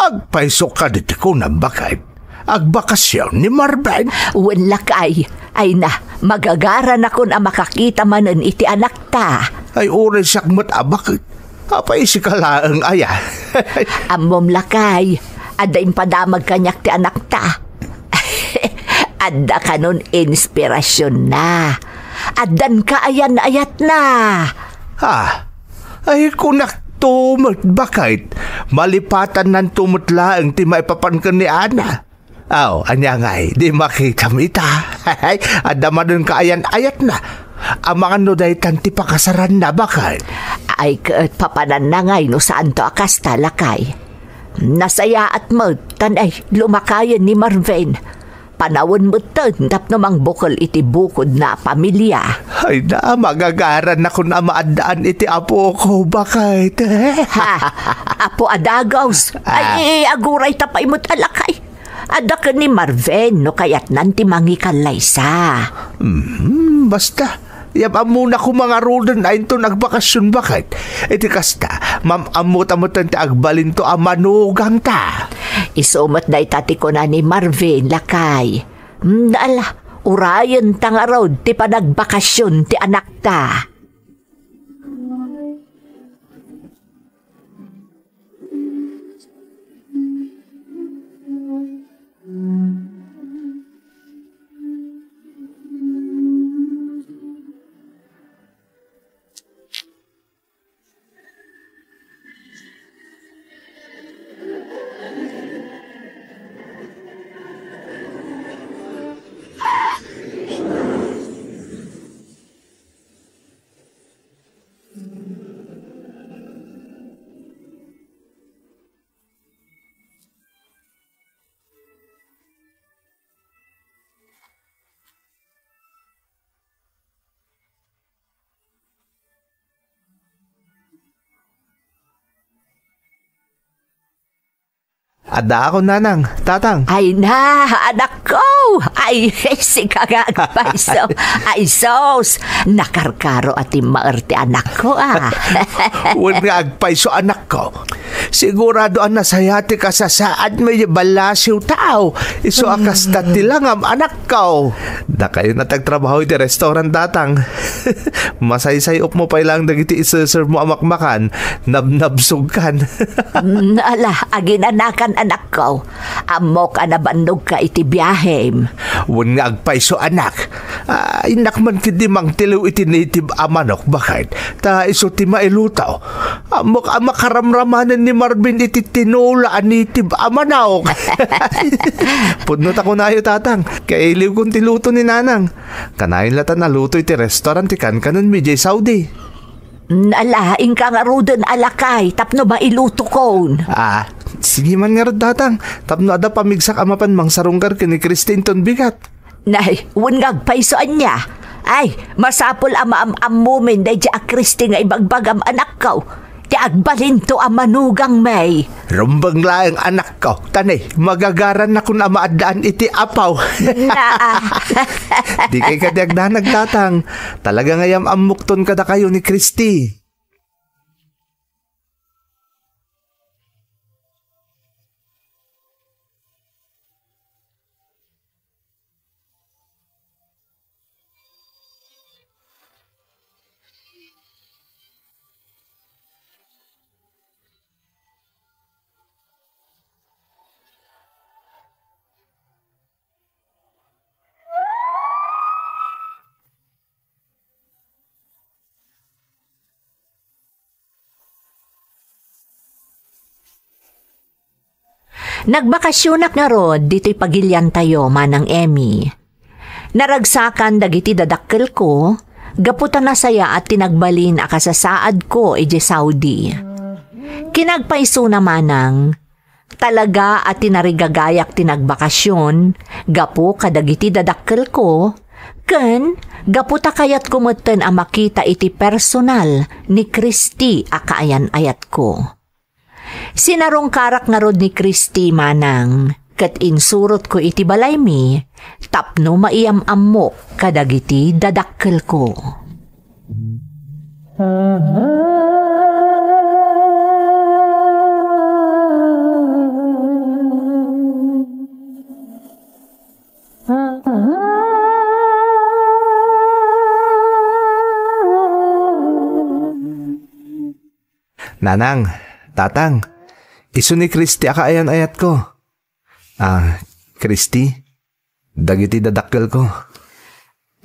Agpayso kadi ti kunam, baket? Agbakasyon ni Marvin? Wen, lakay. Ay na, magagaranakon a makakita manen iti anakta. Ay, uray siak met a baket. Apay, sika laeng aya? Ammom, lakay, adda impadamag kaniak ti anakta. Adda kanon inspirasionna. Addan kaayan-ayatna. Ah, ay, kunakto met, baket. Malipatannanto met laeng ti maipapan ken ni Ana. Aw, ania ngay, di makitam ita? Adda manen kaayan-ayatna. Amangan no daytan ti pakasaranna, baket? Ay ket, papananna ngay no saanto a kasta, lakay. Nasayaat met, tan ay, lumakayen ni Marvin. Panawen metten tapno mangbukel iti bukodna a pamilia. Ay na, magagaranakon a maaddaan iti apoko, baket? Ha? Apo a dagus? Ah. Ay, aguray ta pay met a lakay. Adda ken ni Marvin no kayatnan ti mangikallaysa. Hmm, basta. Yam-ammona koma ngaruden a inton agbakasyon, baket. Iti kasta, mam-ammota metten ti agbalinto a manugangta. Isu met dayta ti kuna ni Marvin, lakay. Hmm, ala, urayenta ngarud ti panagbakasyon ti anakta. Adda ako, nanang, tatang. Ay na, anakko! Ay, sika nga agpayso. Ay, sus! Nakarkaro a timmaer ti anakko, ah. Wen nga agpayso, anakko. Sigurado a nasaya ti kasasaadmo, ballasiw tao. Isu a kasta ti langam, anakko. Dakayo na ti agtrabaho iti restaurant, tatang. Masaysay-opmo pay laeng dagiti iseservemo a makmakan, nabnabsogkan. Mm, ala, aginanakan, anakko. Ammok a nabannogka iti biahem. Wen nga agpayso, anak. Ah, innak man ketdi mangtiliw iti native a manok, baket ta isu ti mailuto. Ammok a makaramramanen ni Marvin iti tinola a native a manok. Pudno ta kunayo, Tatang, kailiwkon ti luto ni Nanang. Kanayon la ta naluto iti restaurant ti kankanenmi idiay Saudi. Nalaingka ngaruden a lakay tapno mailutokon. Ah, sige man ngarud, Tatang, tapno adda pamigsak a mapan mangsarungkar ken ni Christy inton bigat. Nay, wen nga agpayso ania? Ay, masapul a maam-ammomin daydi a Christy nga ibagbagam, anakko. Ti agbalinto a manugangmi. Rumbeng laeng, anakko. Ta nay, magagaranakon a maaddaan iti apaw. Naa. Dikay kadi agdanag, Tatang. Talaga nga yam-ammokton kadakayo ni Christy. Nagbakasionak ngarud ditoy pagiliantayo, Manang Emmy. Naragsakan dagiti dadakkelko gapu ta nasayaat ti nagbalin a kasasaadko idiay Saudi. Kinagpaysona, Manang, talaga a tinarigagayak ti nagbakasion gapu kadagiti dadakkelko, ken gapu ta kayatko metten a makita iti personal ni Christy a kaayan-ayatko. Sinarungkarak ngarud ni Christy, Manang, ket insurotko iti balaymi tapno maiyam-ammok kadagiti dadakkelko. Nanang, Tatang, isu ni Christy a kaayan-ayatko. Ah, Christy, dagiti dadakkelko.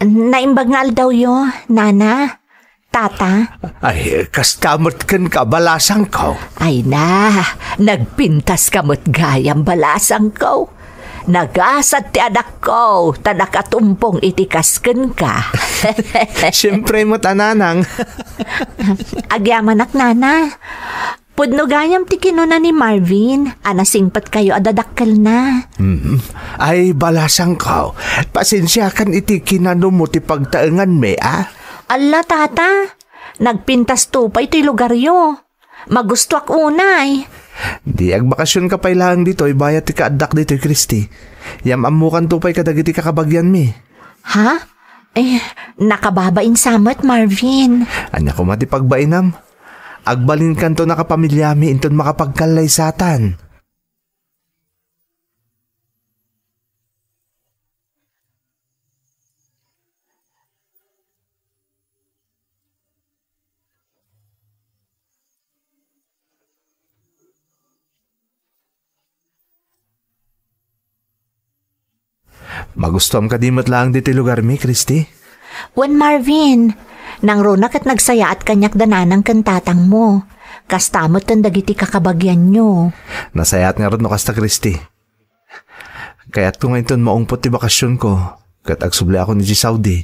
Naimbag nga aldawyo, Nana, Tata. Ay, kasta met kenka, balasangko. Ay na, nagpintaska met gayam, balasangko. Nagasat ti anakko, ta nakatumpong iti kas kenka. Siempre met a, Nanang. Agyamanak, Nana. Pudno gayam ti kinuna ni Marvin a nasingpetkayo a dadakkelna. Mhm. Ay, balasangko. Pasensiakan iti kinanumo ti pagtaenganmi, a? Alla, Tata. Nagpintasto pay toy lugaryo. Magustoak unay. Di agbakasionka pay laeng ditoy bayat ti kaaddak ditoy, Christy. Yam-ammokanto pay kadagiti kakabagianmi. Ha? Eh, nakababain sa met, Marvin. Ania koma ti pagbainam? Agbalinkanto a kapamiliami inton makapagkallaysatan. Magustuam kadi met laeng ditoy lugarmi, Christy? Wen, Marvin, nangruna ket nagsayaat kaniak da nanang ken tatangmo. Kasta met ken dagiti kakabagianyo. Nasayaat ngarud no kasta, Christy. Kayatko nga inton maungpot ti bakasionko, ket agsubliakon idiay Saudi,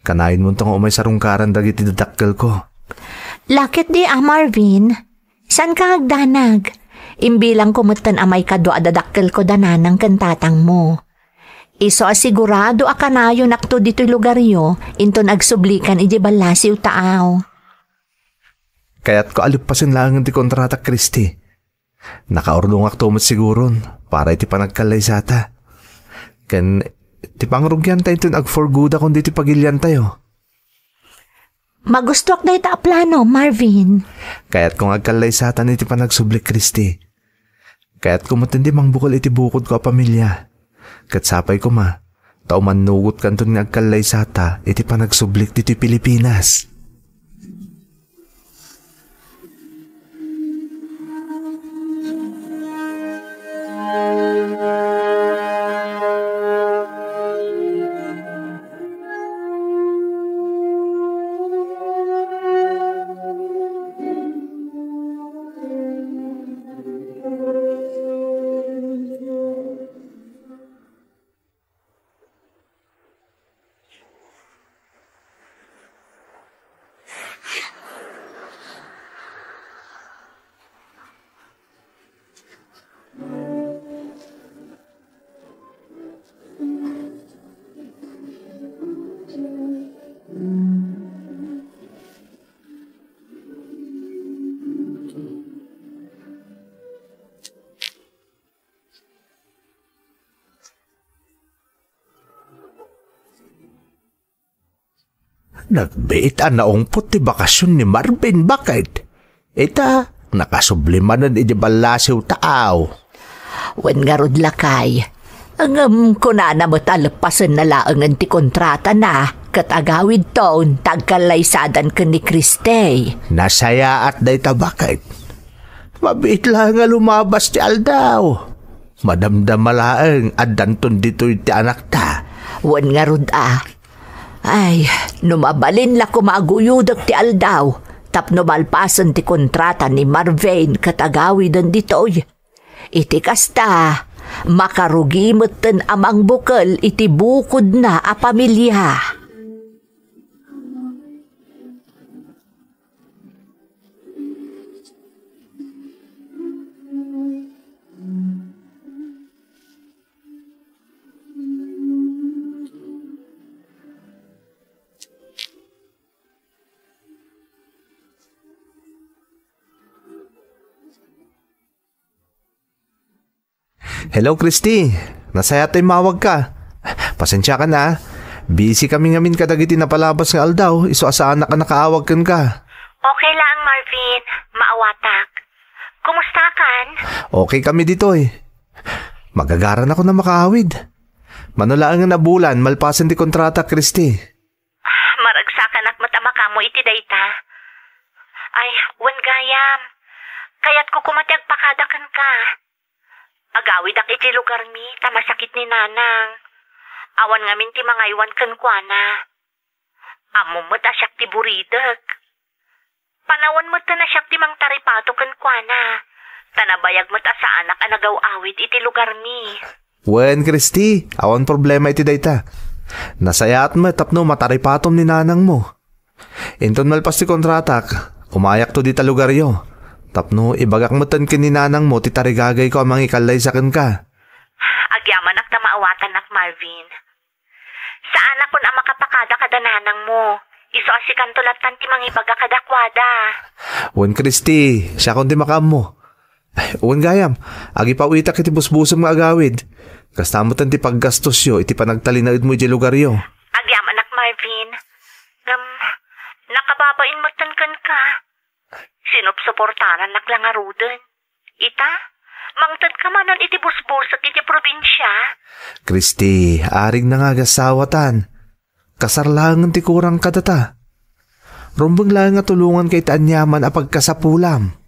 kanayonmonto nga umay sarungkaran dagiti dadakkelko. Laketdi a, Marvin. Saanka agdanag? Imbilangko metten a maikadua a dadakkelko da nanang ken tatangmo. Isu a sigurado a kanayonakto ditoy lugaryo inton agsublikan idiay ballasiw taaw. Kayatko a leppasen laengen ti kontratak, Christy. Nakaurdongakto met siguron para iti panagkallaysata. Ken ti pangrugianta inton ag-for goodakon ditoy pagiliantayo. Magustuak dayta a plano, Marvin. Kayatko nga agkallaysatan iti panagsublik, Christy. Kayatko met indi mangbukel iti bukodko a pamilia. Ket sapay koma, ta umannugotkanton nga agkallaysata iti panagsublik ditoy Pilipinas. Nagbiit a naungpot ti bakasion ni Marvin, baket? Ita, nakasubli manen iti ballasiw ta aw. Wen ngarud, lakay. Ngem kunana met a leppasenna laengen ti kontratana, ket agawidton ta agkallaysadan ken ni Christy. Nasayaat dayta, baket? Mabiit laeng a lumabas ti aldaw. Madamdama laeng addanton ditoy ti anakta. Wen ngarud a. Ay, no mabalin la koma a guyodek ti aldaw tapno malpasen ti kontrata ni Marvin ket agawiden ditoy. Iti kasta, makarugi metten a mangbukel iti bukodna a pamilia. Hello, Christy. Nasayaat ta immawagka. Pasensiakan a. Busy kami ngamin kadagiti napalabas nga aldaw, isu a saanak a nakaawag kenka. Okay laeng, Marvin. Maawatak. Kumustakan? Okay kami ditoy. Magagaranakon a makaawid. Mano laengen a bulan, malpasen ti kontrata, Christy. Maragsakanak met a makaammo iti dayta. Ay, wen gayam. Kayatko koma ti agpakada kenka. Agawidak iti lugarmi ta masakit ni Nanang. Awan ngamin ti mangaywan kenkuana. Ammom met a siak ti buridek. Panawen metten a siak ti mangtaripato kenkuana. Ta nabayag met a saanak a nagaw-awid iti lugarmi. Wen, Christy, awan problema iti dayta. Nasayaat met tapno mataripatom ni nanangmo. Inton malpas ti kontratak, umayakto dita lugaryo. Tapno ibagak metten ken ni nanangmo ti tarigagayko a mangikallaysa kenka. Agyamanak ta maawatanak, Marvin. Saanakon a makapakada kada nanangmo. Isu a sikanto lattan ti mangibaga kadakuada. Wen, Christy, siakon ti makaammo. Wen gayam, agipawitak iti busbusem nga agawid. Kasta metten ti paggastosyo iti panagtalinaedmo idiay lugaryo. Agyamanak, Marvin. Ngem, nakababain metten kenka. Sinupsuportarannak la ngaruden. Ita, mangtedka manen iti busbusek iti probinsia. Christy, arigna nga agasawatan. Kasar laengen ti kurang kadata. Rumbeng laeng nga tulonganka iti aniaman a pagkasapulam.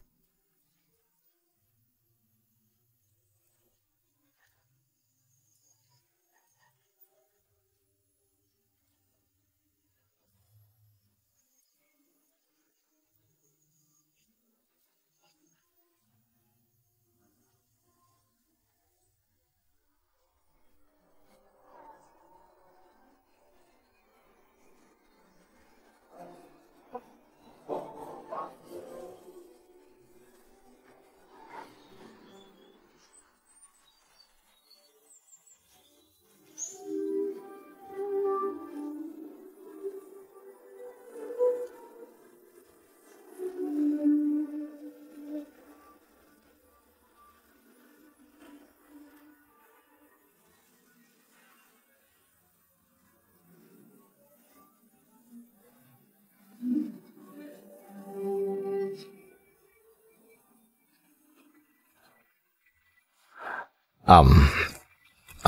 Um,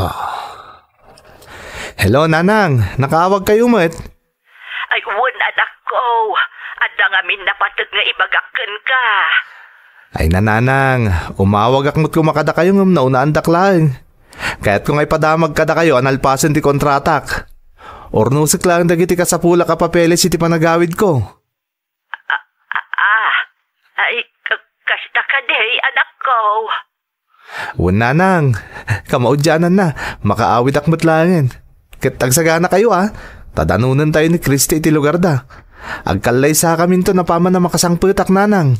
ah. Hello, Nanang. Nakaawag kayo met? Ay, wen, anakko. Adda ngamin napateg nga ibagak kenka. Ay, Nanang, umawagak met koma kadakayo ngem naunaandak laeng. Kayatko nga ipadamag kadakayo a nalpasen ti kontratak. Urnosek laeng dagiti kasapulak a papeles iti panagawidko. Ah, ah, ah. Ay, ka-, kasta kadi, anakko. Wen, Nanang, kamaudiananna, makaawidak met laengen. Ket agsaganakayo a, ta danonentayo ni Christy iti lugarda. Agkallaysakaminton apaman a makasangpetak, Nanang.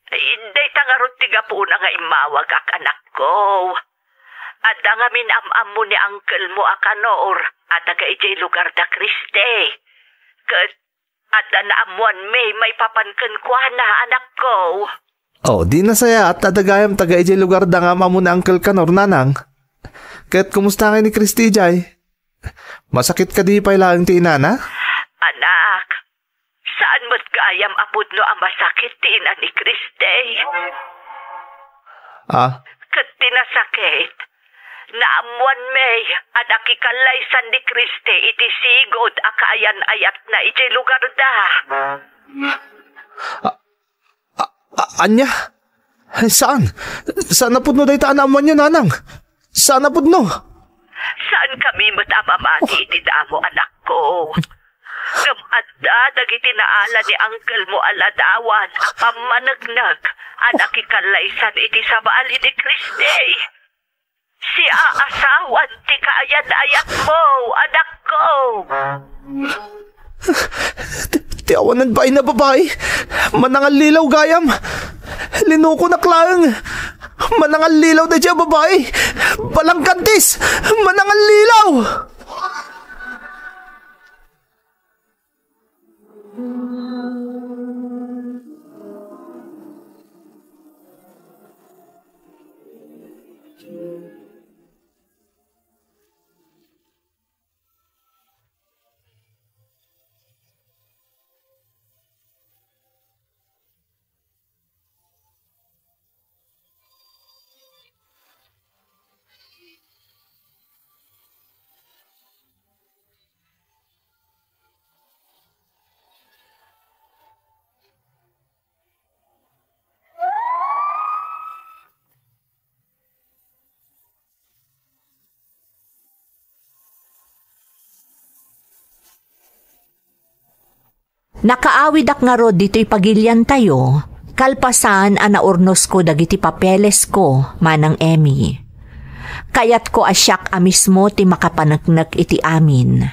Ay, dayta ngarud ti gapuna nga immawagak, anakko. Adda ngamin am-ammo ni angkelmo a Kanor a taga idiay lugarda, Christy. Ket adda naammoanmi maipapan kenkuana, anakko. Oh, di nasayaat ta adda gayam taga idiay lugarda nga am-ammo ni Uncle Kanor, Nanang. Ket kumusta ngay ni Christy idiay? Masakit kadi pay laeng ti inana? Anak, Saan met gayam a pudno a masakit ti ina ni Christy. Ah? Ket ti nasakit, naammoanmi a nakikallaysan ni Christy iti sigud a kaayan-ayatna idiay lugarda. A-, a-, ania? Saan. Saan a pudno dayta a naammoanyo, nanang. Saan a pudno. Saankami met a mamati iti damo, anakko. Ngem adda dagiti naala ni angkelmo a ladawan a pammaneknek a nakikallaysan iti sabali ni Christy. Siaasawan ti kaayan-ayatmo, anakko. Ti, ti awanan bain a babai, manangallilaw gayam. Linukonak laeng. Manangallilaw daydiay a babai. Balangkantis, manangallilaw. Nakaawidak ngarud ditoy pagiliantayo, kalpasan a naurnosko dagiti papelesko, Manang Emmy. Kayatko a siak a mismo ti makapaneknek iti amin.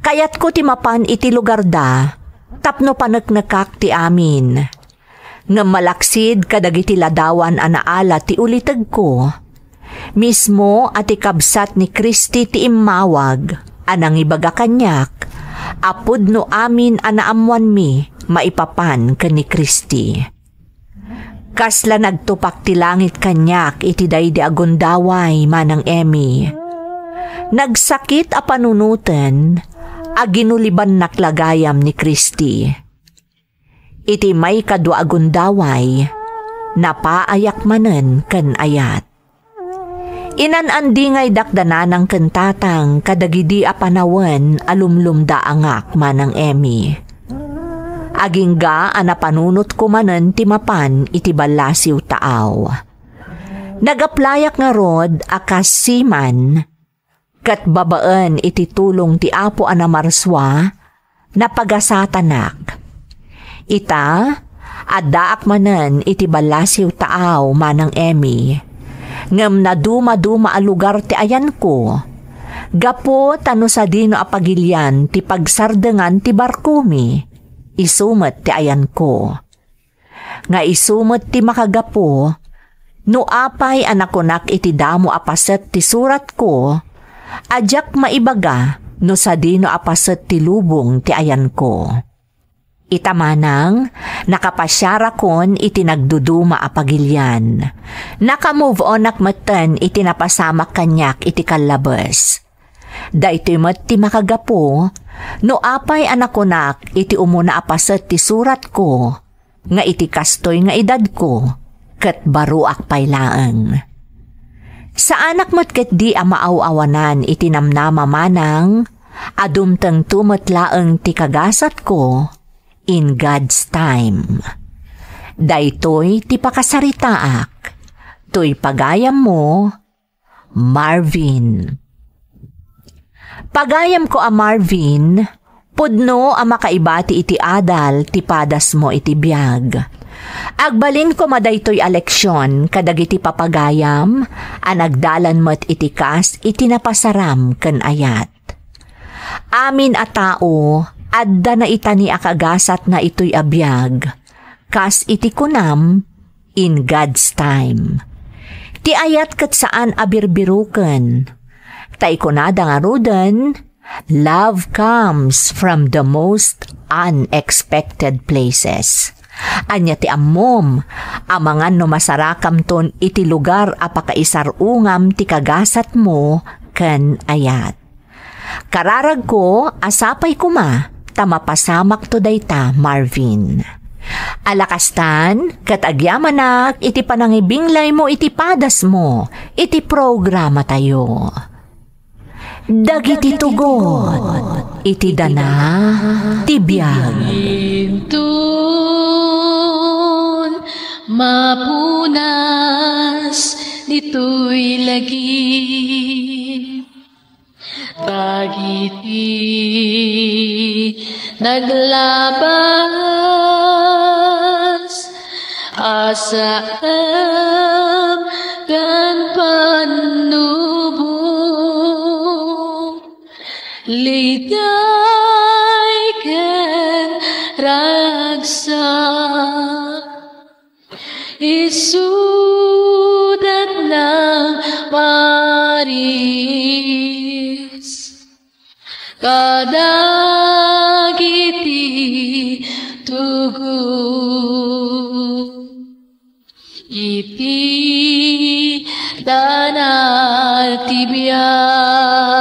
Kayatko ti mapan iti lugarda tapno paneknekak ti amin. Ngem malaksid kadagiti ladawan a naala ti ulitegko, mismo a ti kabsat ni Christy ti immawag a nangibaga kaniak a pudno amin a naammoanmi maipapan ken ni Christy. Kasla nagtupak ti langit kaniak iti daydi a gundaway, Manang Emmy. Nagsakit a panunoten a ginulibannak la gayam ni Christy. Iti maikadua a gundaway, napaayak manen ken ayat. Inan-andingaydak da nanang ken tatang kadagidi a panawen a lumlumdaangak, Manang Emmy. Agingga a napanunotko manen ti mapan iti ballasiw taaw. Nag-applyak ngarud a kas seaman, ket babaen iti tulong ti Apo a namarsua, napagasatanak. Ita, addaak manen iti ballasiw taaw, Manang Emmy, ngem nadumaduma a lugar ti ayanko, gapu ta no sadino a pagilian ti pagsardengan ti barkomi, isu met ti ayanko. Nga isu met ti makagapu, no apay a nakunak iti damo a paset ti suratko, a diak maibaga no sadino a paset ti lubong ti ayanko. Ita manang, nakapasiarakon iti nagduduma a pagilian. Naka-move onak metten iti napasamak kaniak iti kallabes. Daytoy met ti makagapu no apay a nakunak iti umuna a paset ti suratko, nga iti kastoy nga edadko, ket baruak pay laeng. Saanak met ketdi a maaw-awanan iti namnama manang a dumtengto met laeng ti kagasatko in God's time. Daytoy ti pakasaritaak. Toy pagayammo, Marvin. Pagayamko a Marvin, pudno a makaibati iti adal ti padasmo iti biag. Agbalin koma daytoy a leksion kadagiti papagayam a nagdalan met iti kas iti napasaram ken ayat. Amin a tao, adda naitani a kagasatna itoy a biag, kas iti kunam, in God's time. Ti ayat ket saan a birbiroken. Ta ikunada ngaruden, "Love comes from the most unexpected places." Ania ti ammom, amangan no masarakamton iti lugar a pakaisar-ungam ti kagasatmo ken ayat. Kararagko a sapay koma ta mapasamakto dayta, Marvin. Alakastan, ket agyamanak iti panangibinglaymo iti padasmo iti programatayo. Dagiti tugot iti dana ti biag. Inton mapunas ditoy lagip, dagiti naglabas a saem ken pannubo, liday ken ragsak. Isudat nang paris kadagiti tugot iti dana ti biag.